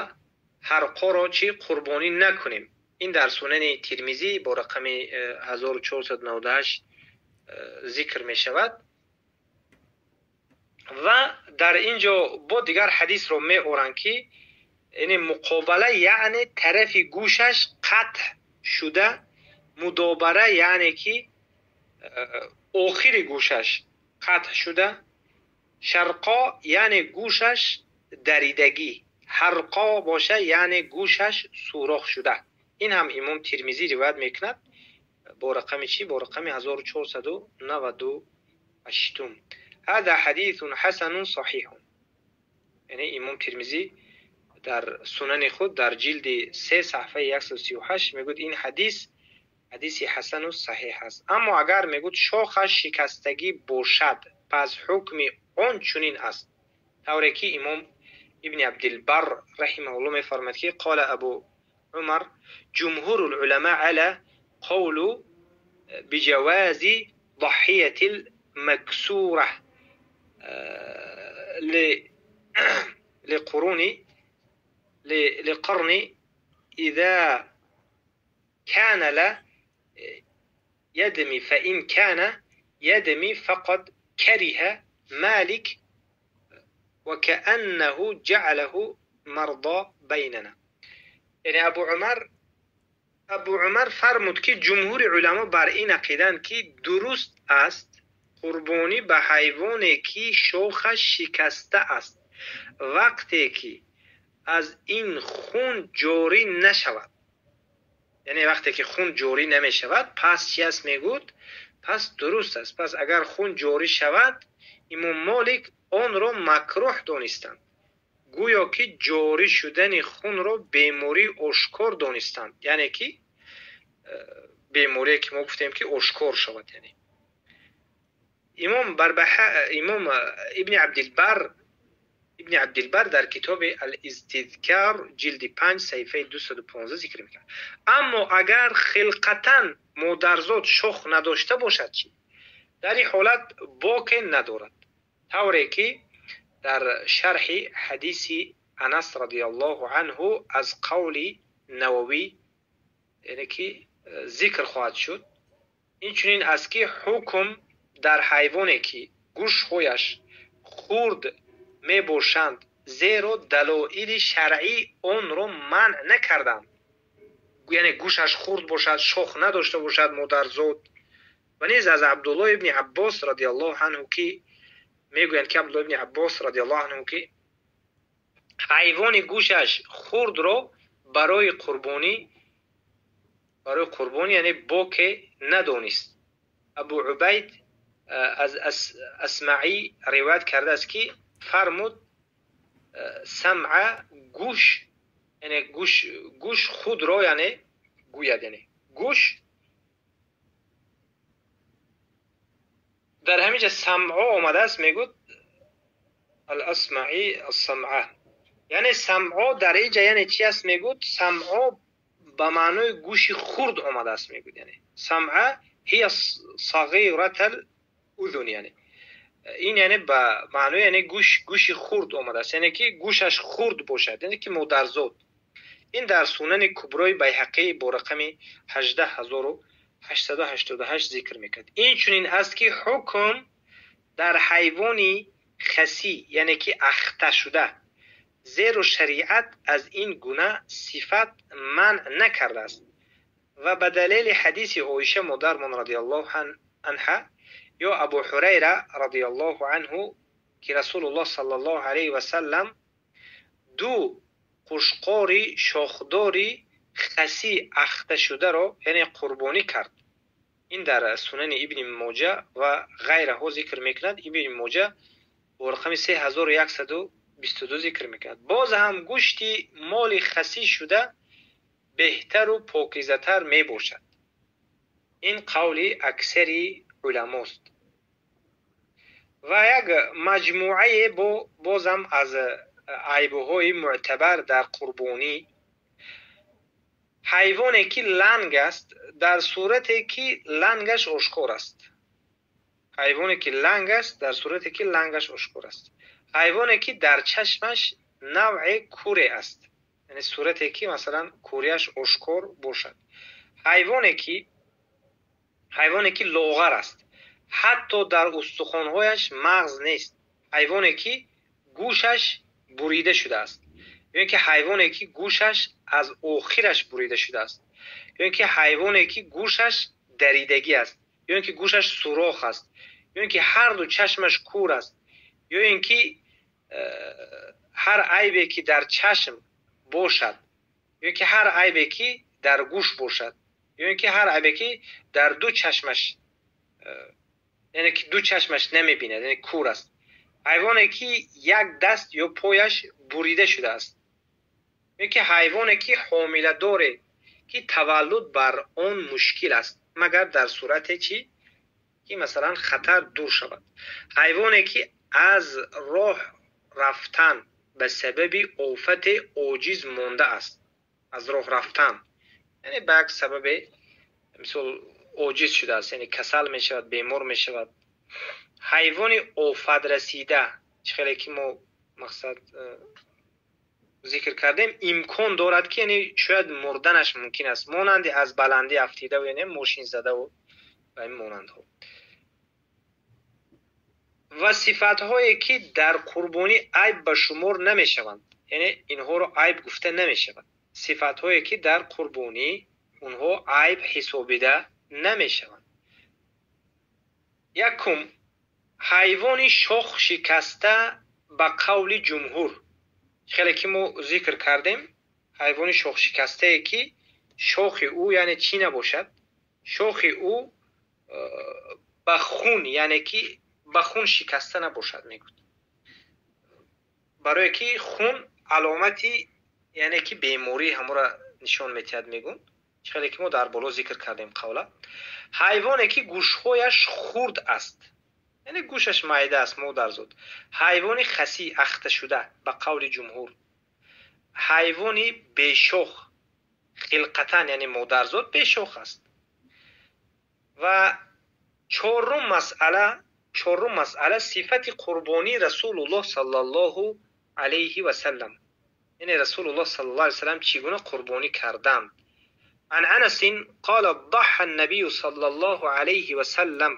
ҳарқоро чӣ қурбонӣ накунем. Ин дар сунани Термизӣ бо рақами 1498 зикр мешавад. Ва дар ин ҷо бо дигар ҳадисро меоранд ки яъне муқобала яъне тарафи гӯшаш қатъ шуда, мудобара яъне ки охири гӯшаш қатъ шуда, шарқо яъне гӯшаш даридагӣ, ҳарқо боша яъне гӯшаш сӯрох шуда. Ин ҳам имом Термизӣ ривоят мекунад бо рақами чӣ? Бо рақами 1498. Ҳаза ҳадисун ҳасанун саҳиҳун. Яъне имом Термизӣ дар сунани худ дар ҷилди 3 саҳифаи 138 мегӯяд ин ҳадис ҳадиси ҳасану саҳиҳ аст. Аммо агар мегӯяд шохаш шикастагӣ бошад, пас ҳукми он чунин аст. Тавре ки имом ибни Абдилбар раҳимаҳуллоҳ мефармояд ки қола Абу Умар ҷумҳурул уламо ала қавлу биҷавази даҳиятил максура лиқуруни лиқарни иза кана ла يدمي فإن كان يدمي فقد كره مالك وكأنه جعله مرضى بيننا. یعنی ابو عمر فرمود که جمهور علما بر این عقیدند که درست است قربانی به حیوانی که شاخش شکسته است وقتی که از این خون جاری نشود. یعنی وقتی که خون جاری نمی شود پس چی است میگود؟ پس درست است. پس اگر خون جاری شود امام مالک آن را مکروه دانستند، گویا که جاری شدن خون را بیماری آشکار دانستند. یعنی که بیماری که ما گفتیم که آشکار شود. یعنی امام امام ابن عبدالبر در کتاب الاستذکار جلد 5 صفحه 215 ذکر میکند. اما اگر خلقتا مادرزاد شاخ نداشته باشد چی؟ در این حالت باک ندارد. طوری که در شرح حدیث انس رضی الله عنه از قول نووی یعنی که ذکر خواهد شد. این چنین است که حکم در حیوانی که گوشهایش خرد میباشند زیرا دلایل شرعی آن را منع نکردند. یعنی گوشش خرد باشد، شاخ نداشته باشد مادرزاد. و نیز از عبدالله ابن عباس رضی الله عنه که میگویند که عبدالله ابن عباس رضی الله عنه که حیوان گوشش خرد را برای قربانی یعنی باک ندانست. ابو عبید از اسمعی روایت کرده است که فرمود سمع گوش، یعنی گوش خود را یعنی گوید، یعنی گوش در همینجا سمع آمده است. میگوید الاسمعی السمعه، یعنی سمع در اینجا یعنی چی است؟ میگوید سمع به معنای گوش خرد آمده است. میگوید یعنی سمع ҳия сағиратал узун, яъне ин яъне ба маънои яъне гӯш, гӯши хурд омадааст, яъне ки гӯшаш хурд бошад, яъне ки модарзод. Ин дар Сунани Куброи Байҳақӣ бо рақами 18888 зикр мекард. Инчунин аст ки ҳукм дар ҳайвони хасӣ, яъне ки ахта шуда, зеро шариат аз ин гуна сифат манъ накардааст ва ба далели ҳадиси Оиша модармон радиаллоҳу анҳа ё Абу Ҳурайра радиаллоҳу анҳу, ки Расулуллоҳ саллаллоҳу алайҳи васаллам ду қушқори шохдори хасӣ ахташударо яъне қурбонӣ кард. Ин дар Сунани Ибни Моҷа ва ғайраҳо зикр мекунад. Ибни Моҷа бо рақами 3122 зикр мекунад. Боз ҳам гӯшти моли хасӣ шуда беҳтару покизатар мебошад. Ин қавли аксари уламост. Ва як маҷмӯае бозам аз айбҳои мӯътабар дар қурбонӣ: ҳайвоне ки ланг аст, дар сурате ки лангаш ошкор аст. Ҳайвоне ки ланг аст, дар сурате ки лангаш ошкор аст. Ҳайвоне ки дар чашмаш навъе куре аст, яъне сурате ки масалан курияш ошкор бошад. Ҳайвоне ки лоғар аст, ҳатто дар устухонҳояш мағз нест. Ҳайвоне ки гӯшаш бурида шудааст, ё ин ки ҳайвоне ки гӯшаш аз охираш бурида шудааст, ё ин ки ҳайвоне ки гӯшаш даридагӣ аст, ё ин ки гӯшаш сурох аст, ё ин ки ҳарду чашмаш кур аст, ё ин ки ҳар айбе ки дар чашм бошад, ё ин ки ҳар айбе ки дар гӯш бошад, ё ин ки ҳар айбе ки дар ду чашмаш, яъне ки ду чашмаш намебинад, яъне кур аст. Ҳайвоне ки як даст ё пояш бурида шудааст, ё ки ҳайвоне ки ҳомиладоре ки таваллуд бар он мушкил аст, магар дар сурате чӣ ки масалан хатар дур шавад. Ҳайвоне ки аз роҳ рафтан ба сабаби офате оҷиз мондааст. Аз роҳ рафтан яъне ба як сабабе мисол оҷиз шудааст, яъне касал мешавад, бемор мешавад. Ҳайвони офатрасида, чӣ хеле ки мо мақсад зикр кардем, имкон дорад ки яъне шояд мурданаш мумкин аст, монанди аз баландӣ афтидаву яъне мошинзадаву ва ин монандҳо. Ва сифатҳое ки дар қурбонӣ айб ба шумор намешаванд, яъне инҳоро айб гуфта намешавад. Сифатҳое ки дар қурбонӣ онҳо айб ҳисобида намешаванд. Якум, ҳайвони шох шикаста ба қавли ҷумҳур. Хеле ки мо зикр кардем, ҳайвони шохшикастае ки шохи ӯ яъне чӣ набошад, шохи ӯ ба хун, яъне ки ба хун шикаста набошад, мегӯд, барое ки хун аломати яъне ки бемории ҳамора нишон метиҳад, мегӯн, хеле ки мо дар боло зикр кардем қавла. Ҳайвоне ки гӯшҳояш хурд аст, яъне гӯшаш майда аст, модарзод. Ҳайвони хасӣ ахташуда ба қавли ҷумҳур. Ҳайвони бешох хилқатан, яъне модарзод бешох аст. Ва чорум масъала, сифати қурбонии Расулуллоҳ саллаллоҳу алайҳи васаллам, яъне Расулуллоҳ саллаллоҳу алайҳи васаллам чӣ гуна қурбонӣ карданд. عن أنس قال: ضحى النبي صلى الله عليه وسلم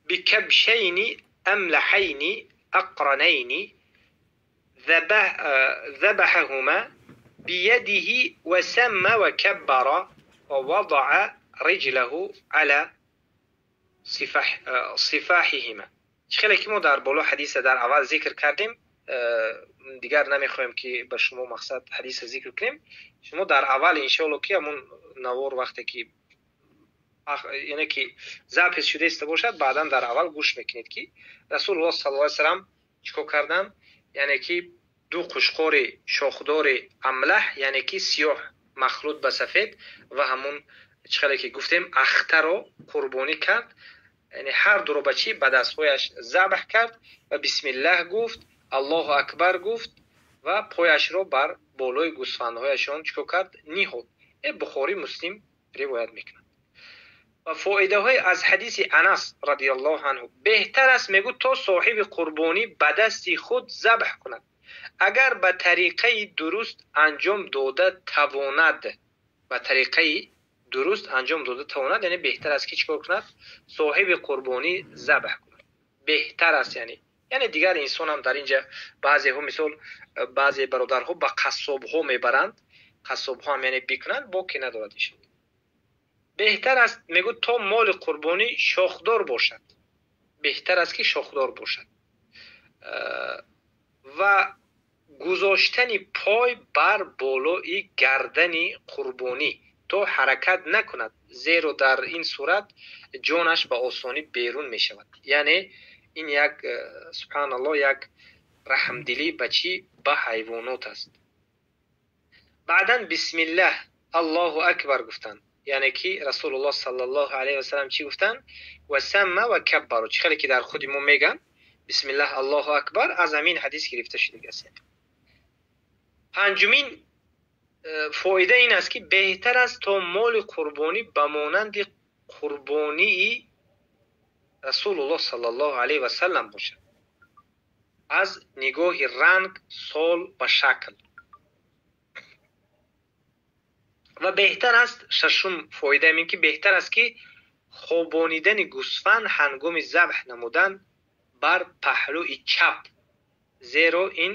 بكبشين أملحين أقرنين، ذبحهما بيده وسمى وكبر ووضع رجله على صفاحهما. خیلی که ما در بالا حدیث در اول ذکر کردیم، دیگر نمیخوایم که به شما مقصد حدیث ذکر کنیم. شما در اول انشاءالله که همون نوار وقتی که یعنی که ضبط شده است باشد، بعدا در اول گوش میکنید که رسول الله صلی الله علیه و سلم چیکار کردن، یعنی که دو قشقار شاخدار املح، یعنی که سیاه مخلوط به سفید و همون چخلی که گفتیم اخته رو قربانی کرد، یعنی هر دو رو به چی؟ به دستهایش ذبح کرد و بسم الله گفت، الله اکبر گفت و پایش رو بر بالای گوسفندهایشان چیکار کرد؟ نهاد. بخاری، مسلم روایت میکنند. Ва фоидаҳои аз ҳадиси Анас радиаллоҳу анҳу: беҳтар аст, мегӯ, то соҳиби қурбонӣ ба дасти худ забҳ кунад, агар ба тариқаи дуруст анҷом дода тавонад. Ба тариқаи дуруст анҷом дода тавонад, яъне беҳтар аст ки чӣ кор кунад? Соҳиби қурбонӣ забҳ кунад. Беҳтар аст, яъне дигар инсон ҳам дар инҷа баъзеҳо, мисол, баъзе бародарҳо ба қассобҳо мебаранд, қассобҳо ҳам яъне бикунанд, боке надорад иншоаллоҳ. Беҳтар аст, мегӯ, то моли қурбонӣ шохдор бошад. Беҳтар аст ки шохдор бошад. Ва гузоштани пой бар болои гардани қурбонӣ то ҳаракат накунад, зеро дар ин сурат ҷонаш ба осонӣ берун мешавад. Яъне ин як, субҳаналлоҳ, як раҳмдилӣ ба чӣ? Ба ҳайвонот аст. Баъдан бисмиллаҳ, Аллоҳу акбар гуфтанд. Яъне ки Расулуллоҳ саллаллоҳу алайҳи васаллам чӣ гуфтанд? Ва самма ва каббару. Чӣ хеле ки дар худи мо мегӯянд бисмиллаҳ, Аллоҳу акбар, аз ҳамин ҳадис гирифта шудагиаст. Панҷумин фоида ин аст ки беҳтар аст то моли қурбонӣ ба монанди қурбонии Расулуллоҳ саллаллоҳу алайҳи васаллам бошад, аз нигоҳи ранг, сол ва шакл. Ва беҳтар аст, шашум фоида ин ки беҳтар аст ки хобонидани гӯсфанд ҳангоми забҳ намудан бар паҳлӯи чап, зеро ин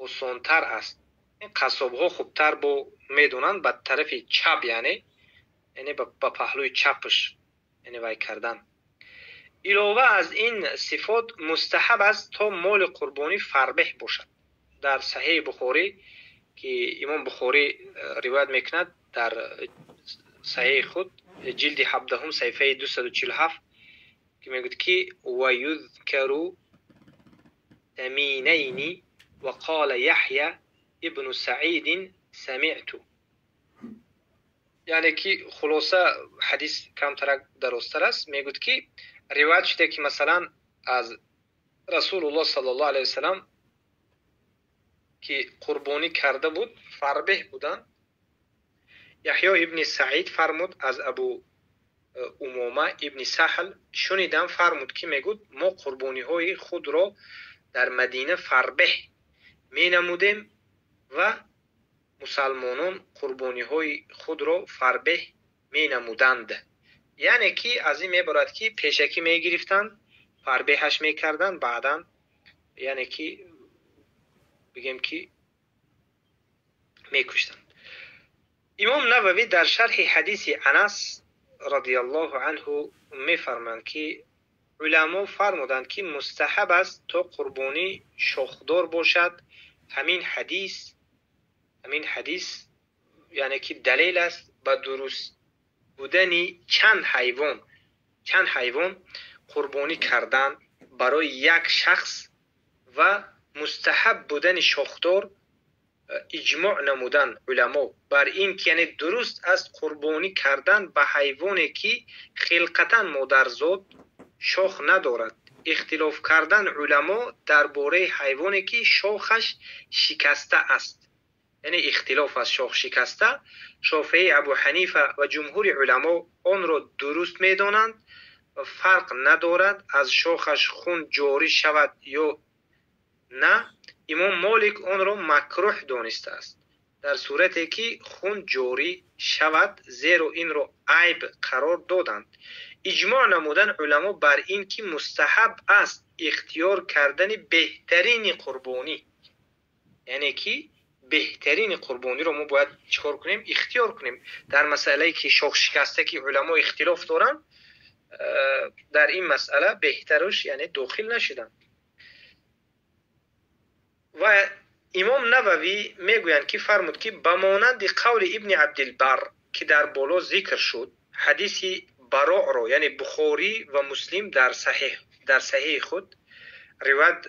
осонтар аст. Ин қассобҳо хубтар бо медонанд ба тарафи чап, яъне ба паҳлӯи чапш, яъне вай кардан. Илова аз ин сифот мустаҳаб аст то моли қурбонӣ фарбеҳ бошад. Дар Саҳеҳи Бухорӣ ки имом Бухорӣ ривоят мекунад дар саҳеҳи худ ҷилди 17 саҳифаи 247 ки мегӯяд ки ва юзкару таминайни ва қала Яҳя ибну Саидин самиъту. Яъне ки хулоса ҳадис камтарак дарозтар аст. Мегӯяд ки ривоят шуда ки масалан аз Расулуллоҳ саллаллоҳу алайҳи васаллам ки қурбонӣ карда буд, фарбеҳ буданд. Яҳё ибни Саид фармуд аз Абу Умома ибни Саҳл шунидам, фармуд ки мегӯд мо қурбониҳои худро дар Мадина фарбеҳ менамудем ва мусалмонон қурбониҳои худро фарбеҳ менамуданд. Яъне ки аз ин мебарад ки пешакӣ мегирифтанд, фарбеҳаш мекарданд, баъдан яъне ки бигем ки мекуштанд. Имом Нававӣ дар шарҳи ҳадиси Анас радиаллоҳу анҳу мефармоянд ки уламо фармуданд ки мустаҳаб аст то қурбонӣ шохдор бошад. Ҳамин ҳадис яъне ки далел аст ба дуруст будани чанд ҳайвон қурбонӣ кардан барои як шахс ва мустаҳаб будани шохдор иҷмоъ намудан уламо бар ин ки яъне дуруст аст қурбонӣ кардан ба ҳайвоне ки хилқатан модарзод шох надорад. Ихтилоф кардан уламо дар бораи ҳайвоне ки шохаш шикаста аст, яъне ихтилоф аз шох шикаста. Шофеи, Абу Ҳанифа ва ҷумҳури уламо онро дуруст медонанд ва фарқ надорад аз шохаш хун ҷорӣ шавад ё на. Имом Молик онро макрӯҳ донистааст дар сурате ки хун ҷорӣ шавад, зеро инро айб қарор доданд. Иҷмоъ намудан уламо бар ин ки мустаҳаб аст ихтиёр кардани беҳтарини қурбонӣ, яъне ки беҳтарини қурбониро мо бояд чӣ кор кунем? Ихтиёр кунем. Дар масъалае ки шохшикаста ки уламо ихтилоф доранд, дар ин масъала беҳтаруш яъне дохил нашуданд. Ва имом Нававӣ мегӯянд ки фармуд ки ба монанди қавли ибни Абдилбар ки дар боло зикр шуд, ҳадиси Бароъро яъне Бухорӣ ва Муслим дар саҳеҳи худ ривоят,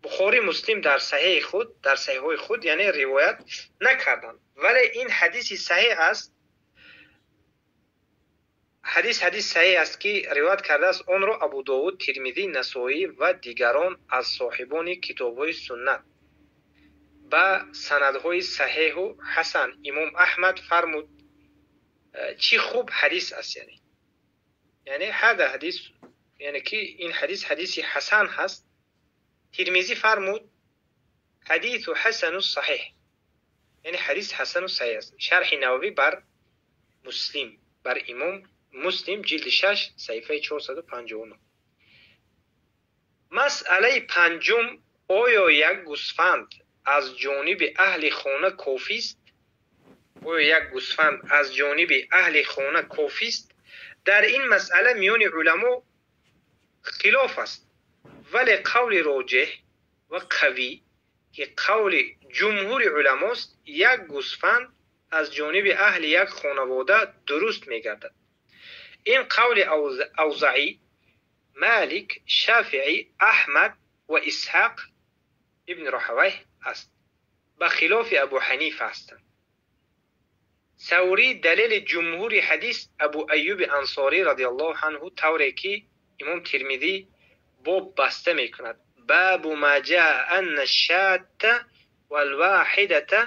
Бухорӣ Муслим дар саҳеҳи худ, дар саҳеҳҳои худ яъне ривоят накарданд. Вале ин ҳадиси саҳеҳ аст. Ҳадис саҳеҳ аст ки ривоят кардааст онро Абу Довуд, Тирмизӣ, Насоӣ ва дигарон аз соҳибони китобҳои суннат ба санадҳои саҳеҳу ҳасан. Имом Аҳмад фармуд Чӣ хуб ҳадис аст, яъне ҳада ҳадис, яъне ки ин ҳадис ҳадиси ҳасан ҳаст. Тирмизӣ фармуд: ҳадису ҳасану саҳеҳ, яъне ҳадис ҳасану саҳеҳ аст. Шарҳи Нававӣ бар Муслим, бар Имом Муслим, ҷилди 6, саҳифаи 459. Масъалаи панҷум: оё як гӯсфанд аз ҷониби аҳли хона кофист? Оё як гӯсфанд аз ҷониби аҳли хона кофист? Дар ин масъала миёни уламо хилоф аст, вале қавли роҷеҳ ва қавӣ, ки қавли ҷумҳури уламост, як гӯсфанд аз ҷониби аҳли як хонавода дуруст мегардад. Ин қавли Авзаӣ, Малик, Шафиӣ, Аҳмад ва Исҳоқ ибни Роҳавайҳ аст. Ба хилофи Абу Ҳанифа ҳастанд. Саврӣ далели ҷумҳури ҳадис Абу Аюби Ансорӣ радиаллоҳу анҳу, тавре ки Имом Тирмизӣ боб баста мекунад: бабу ма ҷаа анна шатта валвоҳидата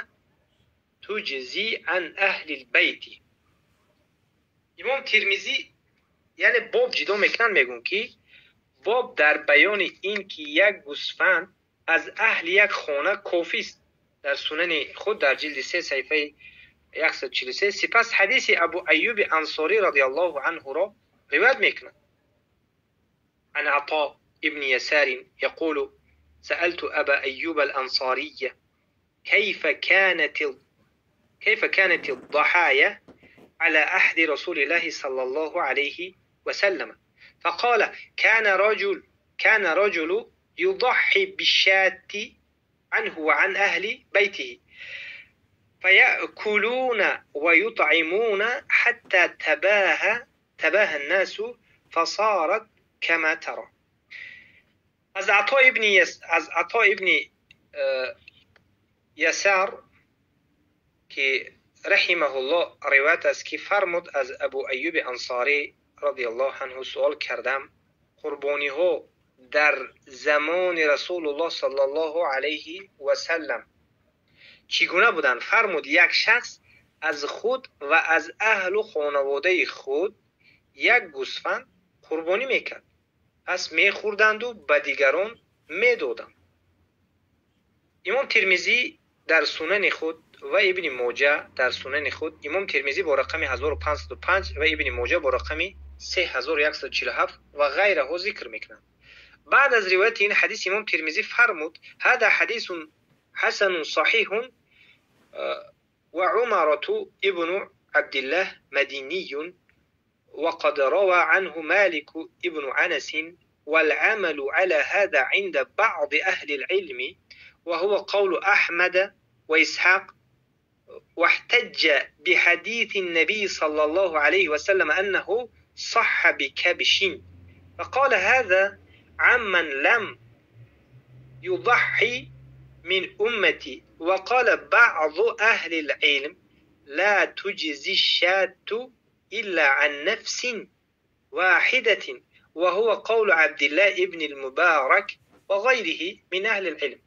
туҷзи ан аҳли лбайти. Имом Тирмизӣ яъне боб ҷидо мекунанд, мегӯянд, ки боб дар баёни ин ки як гӯсфанд аз аҳли як хона кофист, дар сунани худ дар ҷилди 3, саҳифаи 143. Сипас ҳадиси Абу Аюби Ансорӣ радиаллоҳу анҳуро ривоят мекунад: عن عطاء ابن يسار يقول: سألت أبا أيوب الأنصاري كيف كانت الضحايا على عهد رسول الله صلى الله عليه وسلم؟ فقال: كان رجل يضحي بالشاة عنه وعن أهل بيته، فيأكلون ويطعمون حتى تباهى الناس فصارت كما ترى. از عطا ابن یسار که رحمه الله روایت است که فرمود: از ابو ایوب انصاری رضی الله عنه سوال کردم قربانی ها در زمان رسول الله صلی الله علیه و سلم چگونه بودند؟ فرمود: یک شخص از خود و از اهل و خانواده خود یک گوسفند قربانی میکرد، پس میخوردند و به دیگران میدادند. امام ترمذی در سنن خود و ابن موجه در سنن خود، امام ترمذی با رقم 1505 و ابن موجه با رقم 3147 و غیره ذکر میکنند. بعد از روایت این حدیث امام ترمذی فرمود: هذا حدیث حسن صحیح وعمرة ابن عبد الله مديني، وقد روى عنه مالك ابن أنس، والعمل على هذا عند بعض أهل العلم، وهو قول أحمد وإسحاق، واحتج بحديث النبي صلى الله عليه وسلم أنه صح بكبش، فقال: هذا عمن لم يضحي من أمتي. وقال بعض أهل العلم: لا تجزي الشاة إلا عن نفس واحدة، وهو قول عبد الله ابن المبارك وغيره من أهل العلم.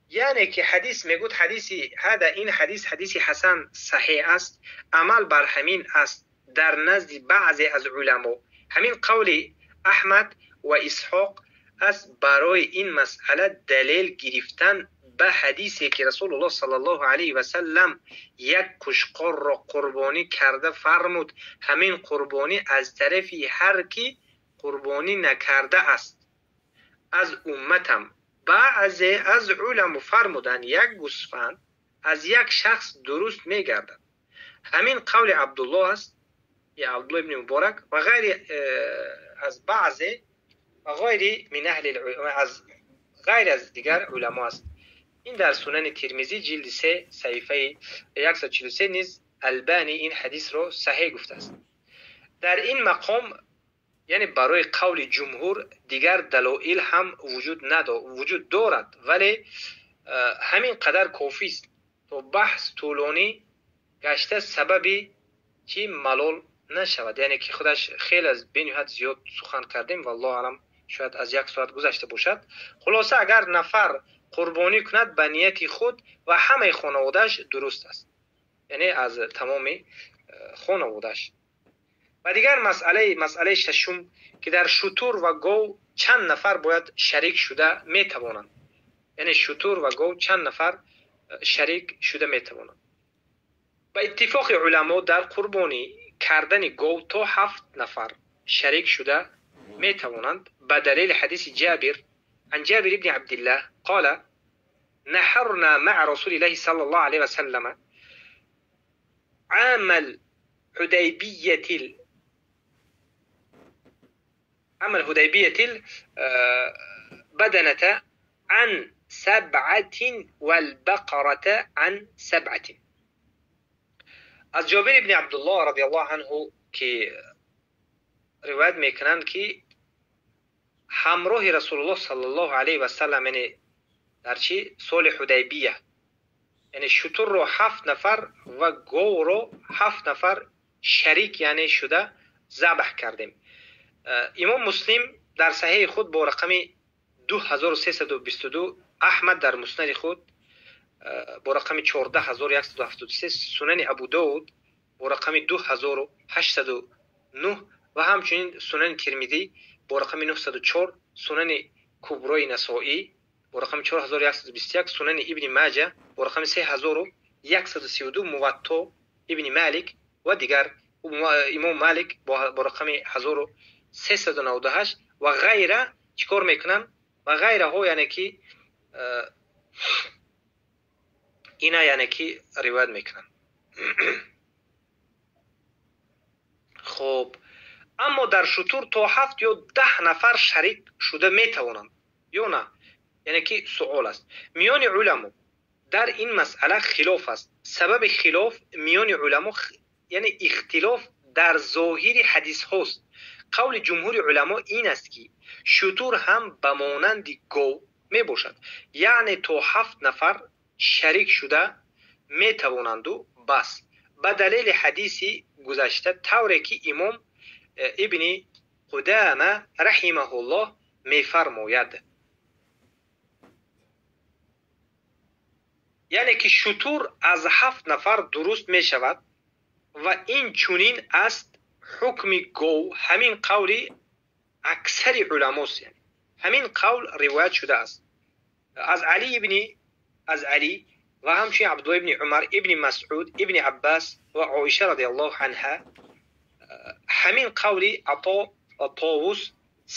یعنی که حدیث میگوید حدیثی هذا این حدیث حدیثی حسن صحیح است، عمل بر همین است در نزد بعضی از علما، همین قول احمد و اسحاق است. برای این مسئله دلیل گرفتن به حدیثی که رسول الله صلی الله علیه و سلم یک قشقر را قربانی کرده فرمود: همین قربانی از طرف هر کی قربانی نکرده است از امتم. بعضی از علما فرمودند یک گوسفند از یک شخص درست میگردد، همین قول عبدالله است یا عبدالله ابن مبارک و غیر از بعضی و غیر من اهل از غیر از دیگر علما است. این در سنن ترمذی جلد 3، صحیفه 143 نیز البانی این حدیث رو صحیح گفته است. در این مقام، یعنی برای قول جمهور دیگر دلایل هم وجود دارد، ولی همین قدر کافی است تا بحث طولانی گشته سببی چی ملال نشود. یعنی که خودش خیلی از بینهایت زیاد سخن کردیم، والله اعلم، شاید از یک ساعت گذشته باشد. خلاصه اگر نفر قربانی کند به نیت خود و همه خانوادهش درست است، یعنی از تمام хонаводааш. Ва дигар масъалаи шашум, ки дар шутур ва гов чанд нафар бояд шарик шуда метавонанд. Яъне шутур ва гов чанд нафар шарик шуда метавонанд. Ба иттифоқи уламо дар қурбонӣ кардани гов то 7 нафар шарик шуда метавонанд. Ба далели ҳадиси Ҷабир عن جابر بن عبد الله قال نحرنا مع رسول الله صلى الله عليه وسلم عام الحديبية البدنة عن 7 والبقرة عن 7. از جابر بن عبدالله رضی الله عنه که روایت میکنند که ҳамроҳи Расулуллоҳ саллаллоҳу алайҳи васаллам, яъне дар чӣ соли Ҳудайбия, яъне шутурро 7 нафар ва говро 7 нафар шарик яъне шуда забҳ кардем. Имом Муслим дар саҳеҳи худ бо рақами 2322, Аҳмад дар муснади худ бо рақами 14173, Сунани Абу Довуд бо рақами 2809 ва ҳамчунин Сунани Тирмизӣ бо рақами 904, Сунани Куброи Насоӣ бо рақами 4121, Сунани Ибни Маҷа бо рақами 3132, Муватто Ибни Малик ва дигар Имом Малик бо рақами 1398 ва ғайра чӣ кор мекунанд? Ва ғайраҳо, яъне ки ина яъне ки ривоят мекунанд. Хоб, аммо дар шутур то 7 ё 10 нафар шарик шуда метавонанд ё на? Яъне ки суол аст. Миёни уламо дар ин масъала хилоф аст. Сабаби хилоф миёни уламо яъне ихтилоф дар зоҳири ҳадисҳост. Қавли ҷумҳури уламо ин аст, ки шутур ҳам ба монанди гов мебошад, яъне то 7 нафар шарик шуда метавонанду бас. Ба далели ҳадиси гузашта, тавре ки имом Ибни Қудама раҳимаҳуллоҳ мефармояд, яъне ки шутур аз 7 нафар дуруст мешавад ва ин чунин аст ҳукми гов. Ҳамин қавли аксари уламост, яъне ҳамин қавл ривоят шудааст аз Али ибни аз Али ва ҳамчунин Абдуллоҳ ибни Умар, ибни Масъуд, ибни Аббас ва Оиша радиаллоҳу анҳа. Ҳамин қавли Ато ва Товус,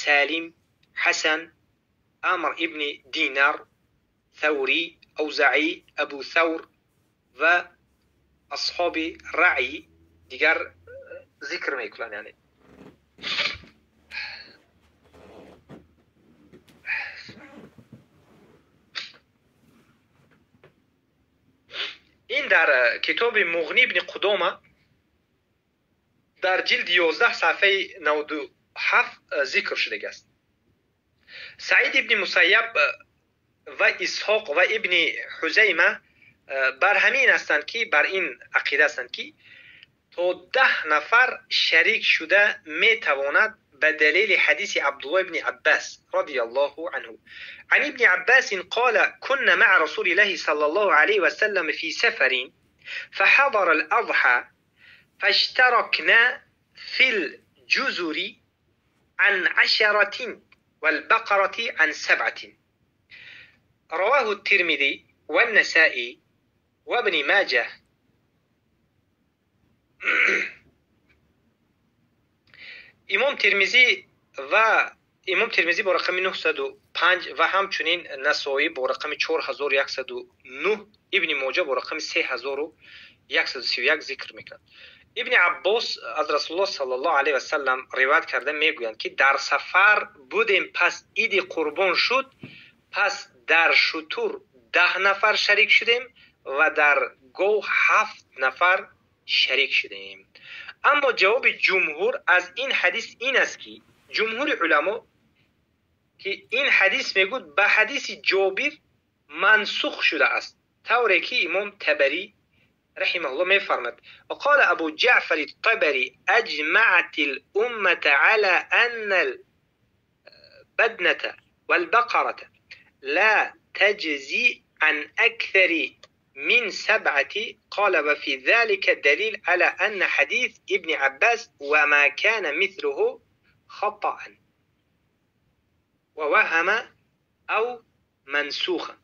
Салим, Ҳасан, Амр ибни Динар, Thawри, Авзаӣ, Абу Thawр ва асҳоби раъй дигар зикр мекунанд. Яъне ин дар китоби Муғни ибни Қудома дар ҷилди 11 саҳифаи 97 зикр шудагиаст. Саид ибни Мусайяб ва Исҳоқ ва ибни Ҳузайма бар ҳамин ҳастанд, ки бар ин ақида ҳастанд, ки то 10 нафар шарик шуда метавонад ба далели ҳадиси Абдуллоҳ ибни Аббас радиаллоҳу анҳу. عن ابن عباس قال كنا مع رسول الله صلى الله عليه وسلم في سفر فحضر الأضحى فاشتركنا في الجزر عن 10 والبقرة عن 7. رواه الترمذي والنسائي وابن ماجه. Имом Тирмизӣ ва Имом Тирмизӣ бо рақами 905 ва ҳамчунин Насоӣ бо рақами 4109, Ибни Моҷа бо рақами 3131 зикр мекунад. Ибни Аббос аз Расулуллоҳ саллаллоҳу алайҳи васаллам ривоят карда мегӯянд, ки дар сафар будем, пас иди қурбон шуд, пас дар шутур 10 нафар шарик шудем ва дар гов 7 нафар шарик шудем. Аммо ҷавоби ҷумҳур аз ин ҳадис ин аст, ки ҷумҳури уламо ки ин ҳадис мегӯд ба ҳадиси Ҷобир мансух шудааст, тавре ки имом Табарӣ раҳимаҳуллоҳ мефармад. وقال أبو جعفر الطبري أجمعت الأمة على أن البدنة والبقرة لا تجزي عن أكثر من سبعة. قال وفي ذلك دليل على أن حديث ابن عباس وما كان مثله خطأ ووهم أو منسوخا.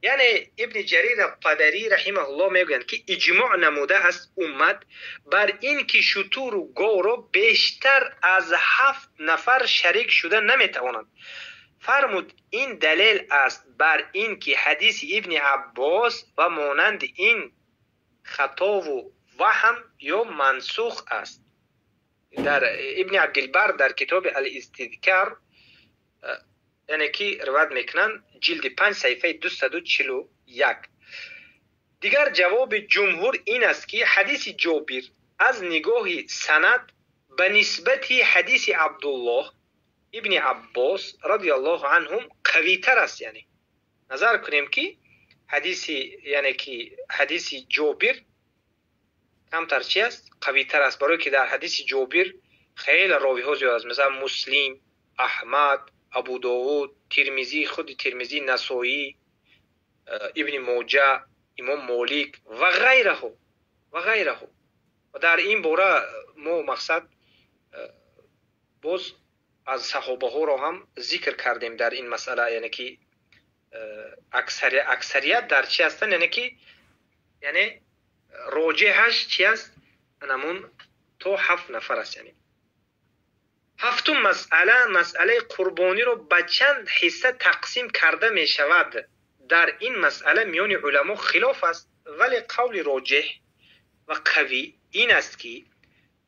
یعنی ابن جریر الطبری رحمه الله میگویند که اجماع نموده است امت بر این که شتر و گاو را بیشتر از 7 نفر شریک شده نمیتوانند. فرمود این دلیل است بر این که حدیث ابن عباس و مانند این خطا و وهم یا منسوخ است. در ابن عبدالبر در کتاب الاستذکار یعنی که روایت میکنن جلد 5 صفحه 241. دیگر جواب جمهور این است که حدیث جابر از نگاه سند به نسبت حدیث عبدالله ابن عباس رضی الله عنهم قوی تر است. یعنی نظر کنیم که حدیث یعنی که حدیث جابر کمتر چی است؟ قوی تر است، برای که در حدیث جابر خیلی راوی ها زیاد است، مثلا مسلم، احمد، ابو داود، ترمذی، خود ترمذی، نسائی، ابن ماجه، امام مالک و غیره و غیره. و در این باره ما مقصد باز از صحابه ها را هم ذکر کردیم در این مسئله، یعنی که اکثریت در چی هستند، یعنی که یعنی راجحش چی است؟ همون تا 7 نفر است. یعنی هفتم مسئله، مسئله قربانی را به چند حصه تقسیم کرده می شود. در این مسئله میان علما خلاف است، ولی قول راجح و قوی این است که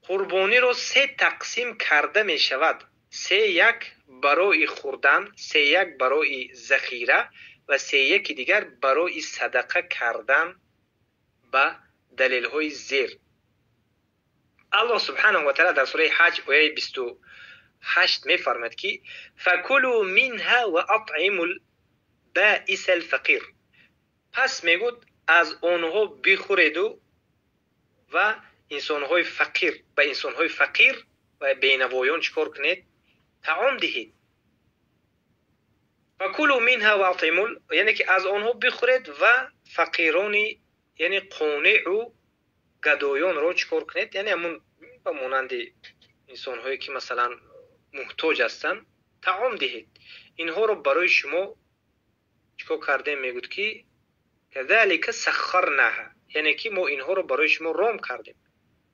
قربانی را 3 تقسیم کرده می شود. 3-1 برای خوردن، 3-1 برای ذخیره و 3-1 دیگر برای صدقه کردن به دلیل های زیر. الله سبحانه و تعالی در سوره حج آیه 28 میفرماید که فکلوا منها واطعموا البائس الفقیر. پس میگوید از آنها بخورید و انسانهای فقیر، به انسانهای فقیر و بینوایان چیکار کنید؟ طعام دهید. فکلوا منها واطعموا، یعنی که از آنها بخورید و فقیران، یعنی قانع و گدایان را چیکار کنید؟ یعنی همون به مانند انسانهایی که مثلا محتاج هستند طعام دهید. اینها رو برای شما چیکار کردیم؟ میگوید که کذالک سخرناها، یعنی که ما اینها رو برای شما رام کردیم،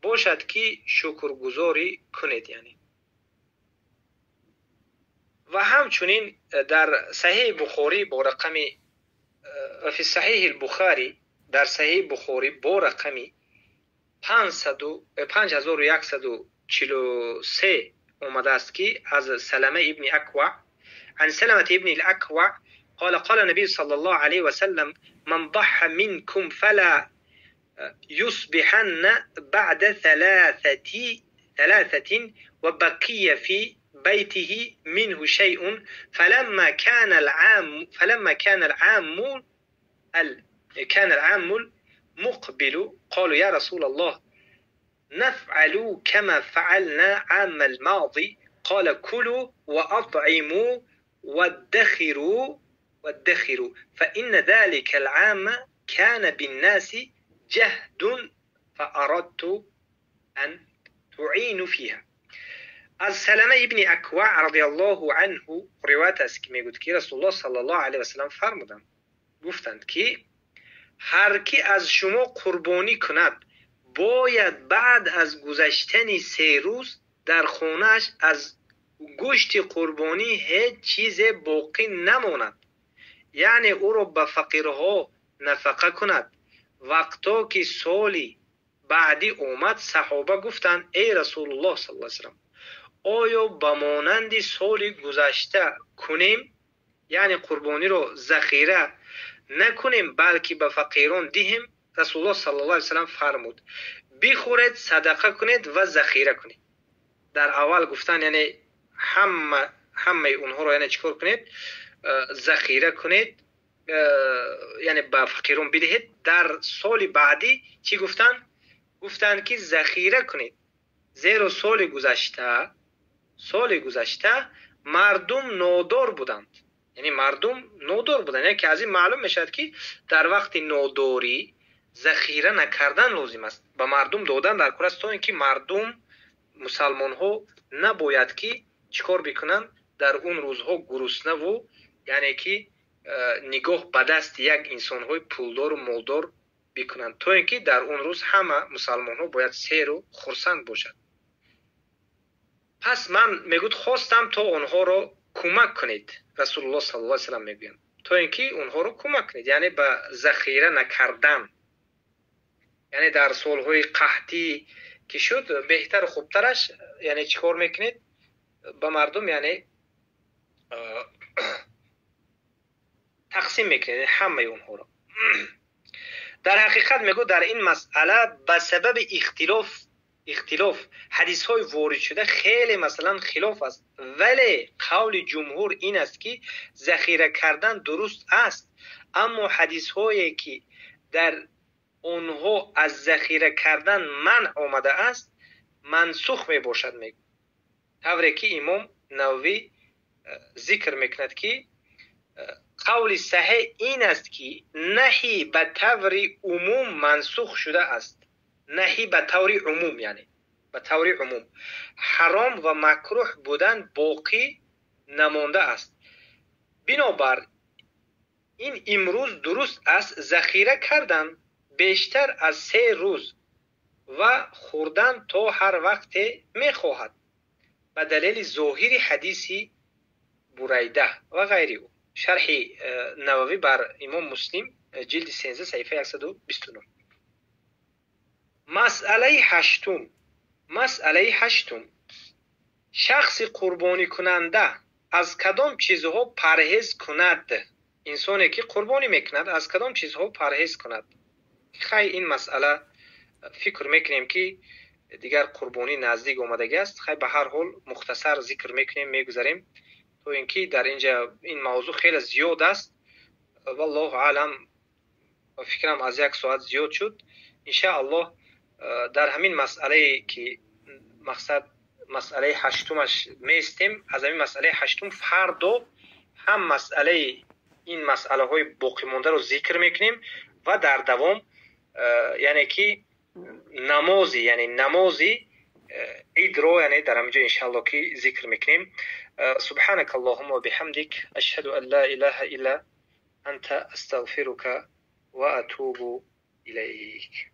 باشد که شکرگزاری کنید. یعنی و همچنین در صحیح بخاری با رقم فی صحیح البخاری، در صحیح بخاری با رقم 5143 اومده است که از سلمه ابن اکوع، عن سلمة ابن الاکوع قال قال النبي صلى الله عليه وسلم من ضحى منكم فلا يصبحن بعد ثلاثة وبقي في بيته منه شيء فلما كان العام المقبل قالوا يا رسول الله نفعل كما فعلنا عام الماضي قال كلوا وأطعموا وادخروا فإن ذلك العام كان بالناس جهد فأردت أن تعين فيها. از سلمه ابن اکوع رضی الله عنه روایت است که میگوید که رسول الله صلی الله علیه و سلم فرمودند، گفتند که هر کی از شما قربانی کند باید بعد از گذشتن 3 روز در خونه‌اش از گوشت قربانی هیچ چیز باقی نماند، یعنی او را به فقیرها نفقه کند. وقتا که سالی بعدی اومد صحابه گفتند ای رسول الله صلی الله علیه و سلم، آیا به مانند سال گذشته کنیم، یعنی قربانی را ذخیره نکنیم بلکه به فقیران دهیم؟ رسول الله صلی الله علیه و سلم فرمود بخورید، صدقه کنید و ذخیره کنید. در اول گفتن یعنی همه اونها رو یعنی چیکار کنید؟ ذخیره کنید، یعنی به فقیران بدهید. در سال بعدی چی گفتن؟ گفتن که ذخیره کنید، زیرا سال گذشته مردم نادار بودند، Яъне мардум нодор буданд. Яъне ки аз ин маълум мешавад, ки дар вақти нодорӣ захира накардан лозим аст, ба мардум додан дар кор аст, то ин ки мардум, мусалмонҳо набояд ки чӣ кор бикунанд дар он рӯзҳо, гуруснаву, яъне ки нигоҳ ба дасти як инсонҳои пулдору молдор бикунанд, то ин ки дар он рӯз ҳама мусалмонҳо бояд серу хурсанд бошад. Пас ман, мегӯд, хостам то онҳоро кӯмак кунед. Расулуллоҳ саллаллоҳу алайҳи васаллам мегӯянд, то ин ки онҳоро кӯмак кунед, яъне ба захира накардан. Яъне дар солҳои қаҳтӣ ки шуд, беҳтару хубтараш, яъне чӣ кор мекунед ба мардум, яъне тақсим мекунед ҳамаи онҳоро. Дар ҳақиқат, мегӯ, дар ин масъала ба сабаби ихтилоф ҳадисҳои воридшуда хеле, масалан, хилоф аст, вале қавли ҷумҳур ин аст, ки захира кардан дуруст аст, аммо ҳадисҳое ки дар онҳо аз захира кардан манъ омадааст, мансух мебошад. Мегӯ, тавре ки имом Нававӣ зикр мекунад, ки қавли саҳеҳ ин аст, ки наҳӣ ба таври умум мансух шудааст. Наҳӣ ба таври умум, яъне ба таври умум ҳаром ва макрӯҳ будан боқӣ намондааст. Бинобар ин имрӯз дуруст аст захира кардан бештар аз 3 рӯз ва хӯрдан то ҳар вақте мехоҳад, ба далели зоҳири ҳадиси Бурайда ва ғайри ӯ. Шарҳи Нававӣ бар имом Муслим, ҷилди 13, саҳифаи 129. Масъалаи ҳаштум. Масъалаи ҳаштум: шахси қурбоникунанда аз кадом чизҳо парҳез кунад? Инсоне ки қурбонӣ мекунад, аз кадом чизҳо парҳез кунад? Хай, ин масъала фикр мекунем, ки дигар қурбонӣ наздик омадагӣ аст. Хай, ба ҳар ҳол мухтасар зикр мекунем, мегузарем, то ин ки дар инҷа ин мавзӯъ хеле зиёд аст. Валлоҳу аълам, фикрам, аз як соат зиёд шуд. Иншааллоҳ, дар ҳамин масъалае ки мақсад масъалаи ҳаштумаш меистем, аз ҳамин масъалаи ҳаштум фардо ҳам масъалаи ин масъалаҳои боқимондаро зикр мекунем ва дар давом, яъне ки намози, яъне намози идро, яъне дар ҳамин ҷо, иншааллоҳ, ки зикр мекунем. سبحانك اللهم وبحمدك، أشهد أن لا إله إلا أنت، أستغفرك وأتوب إليك.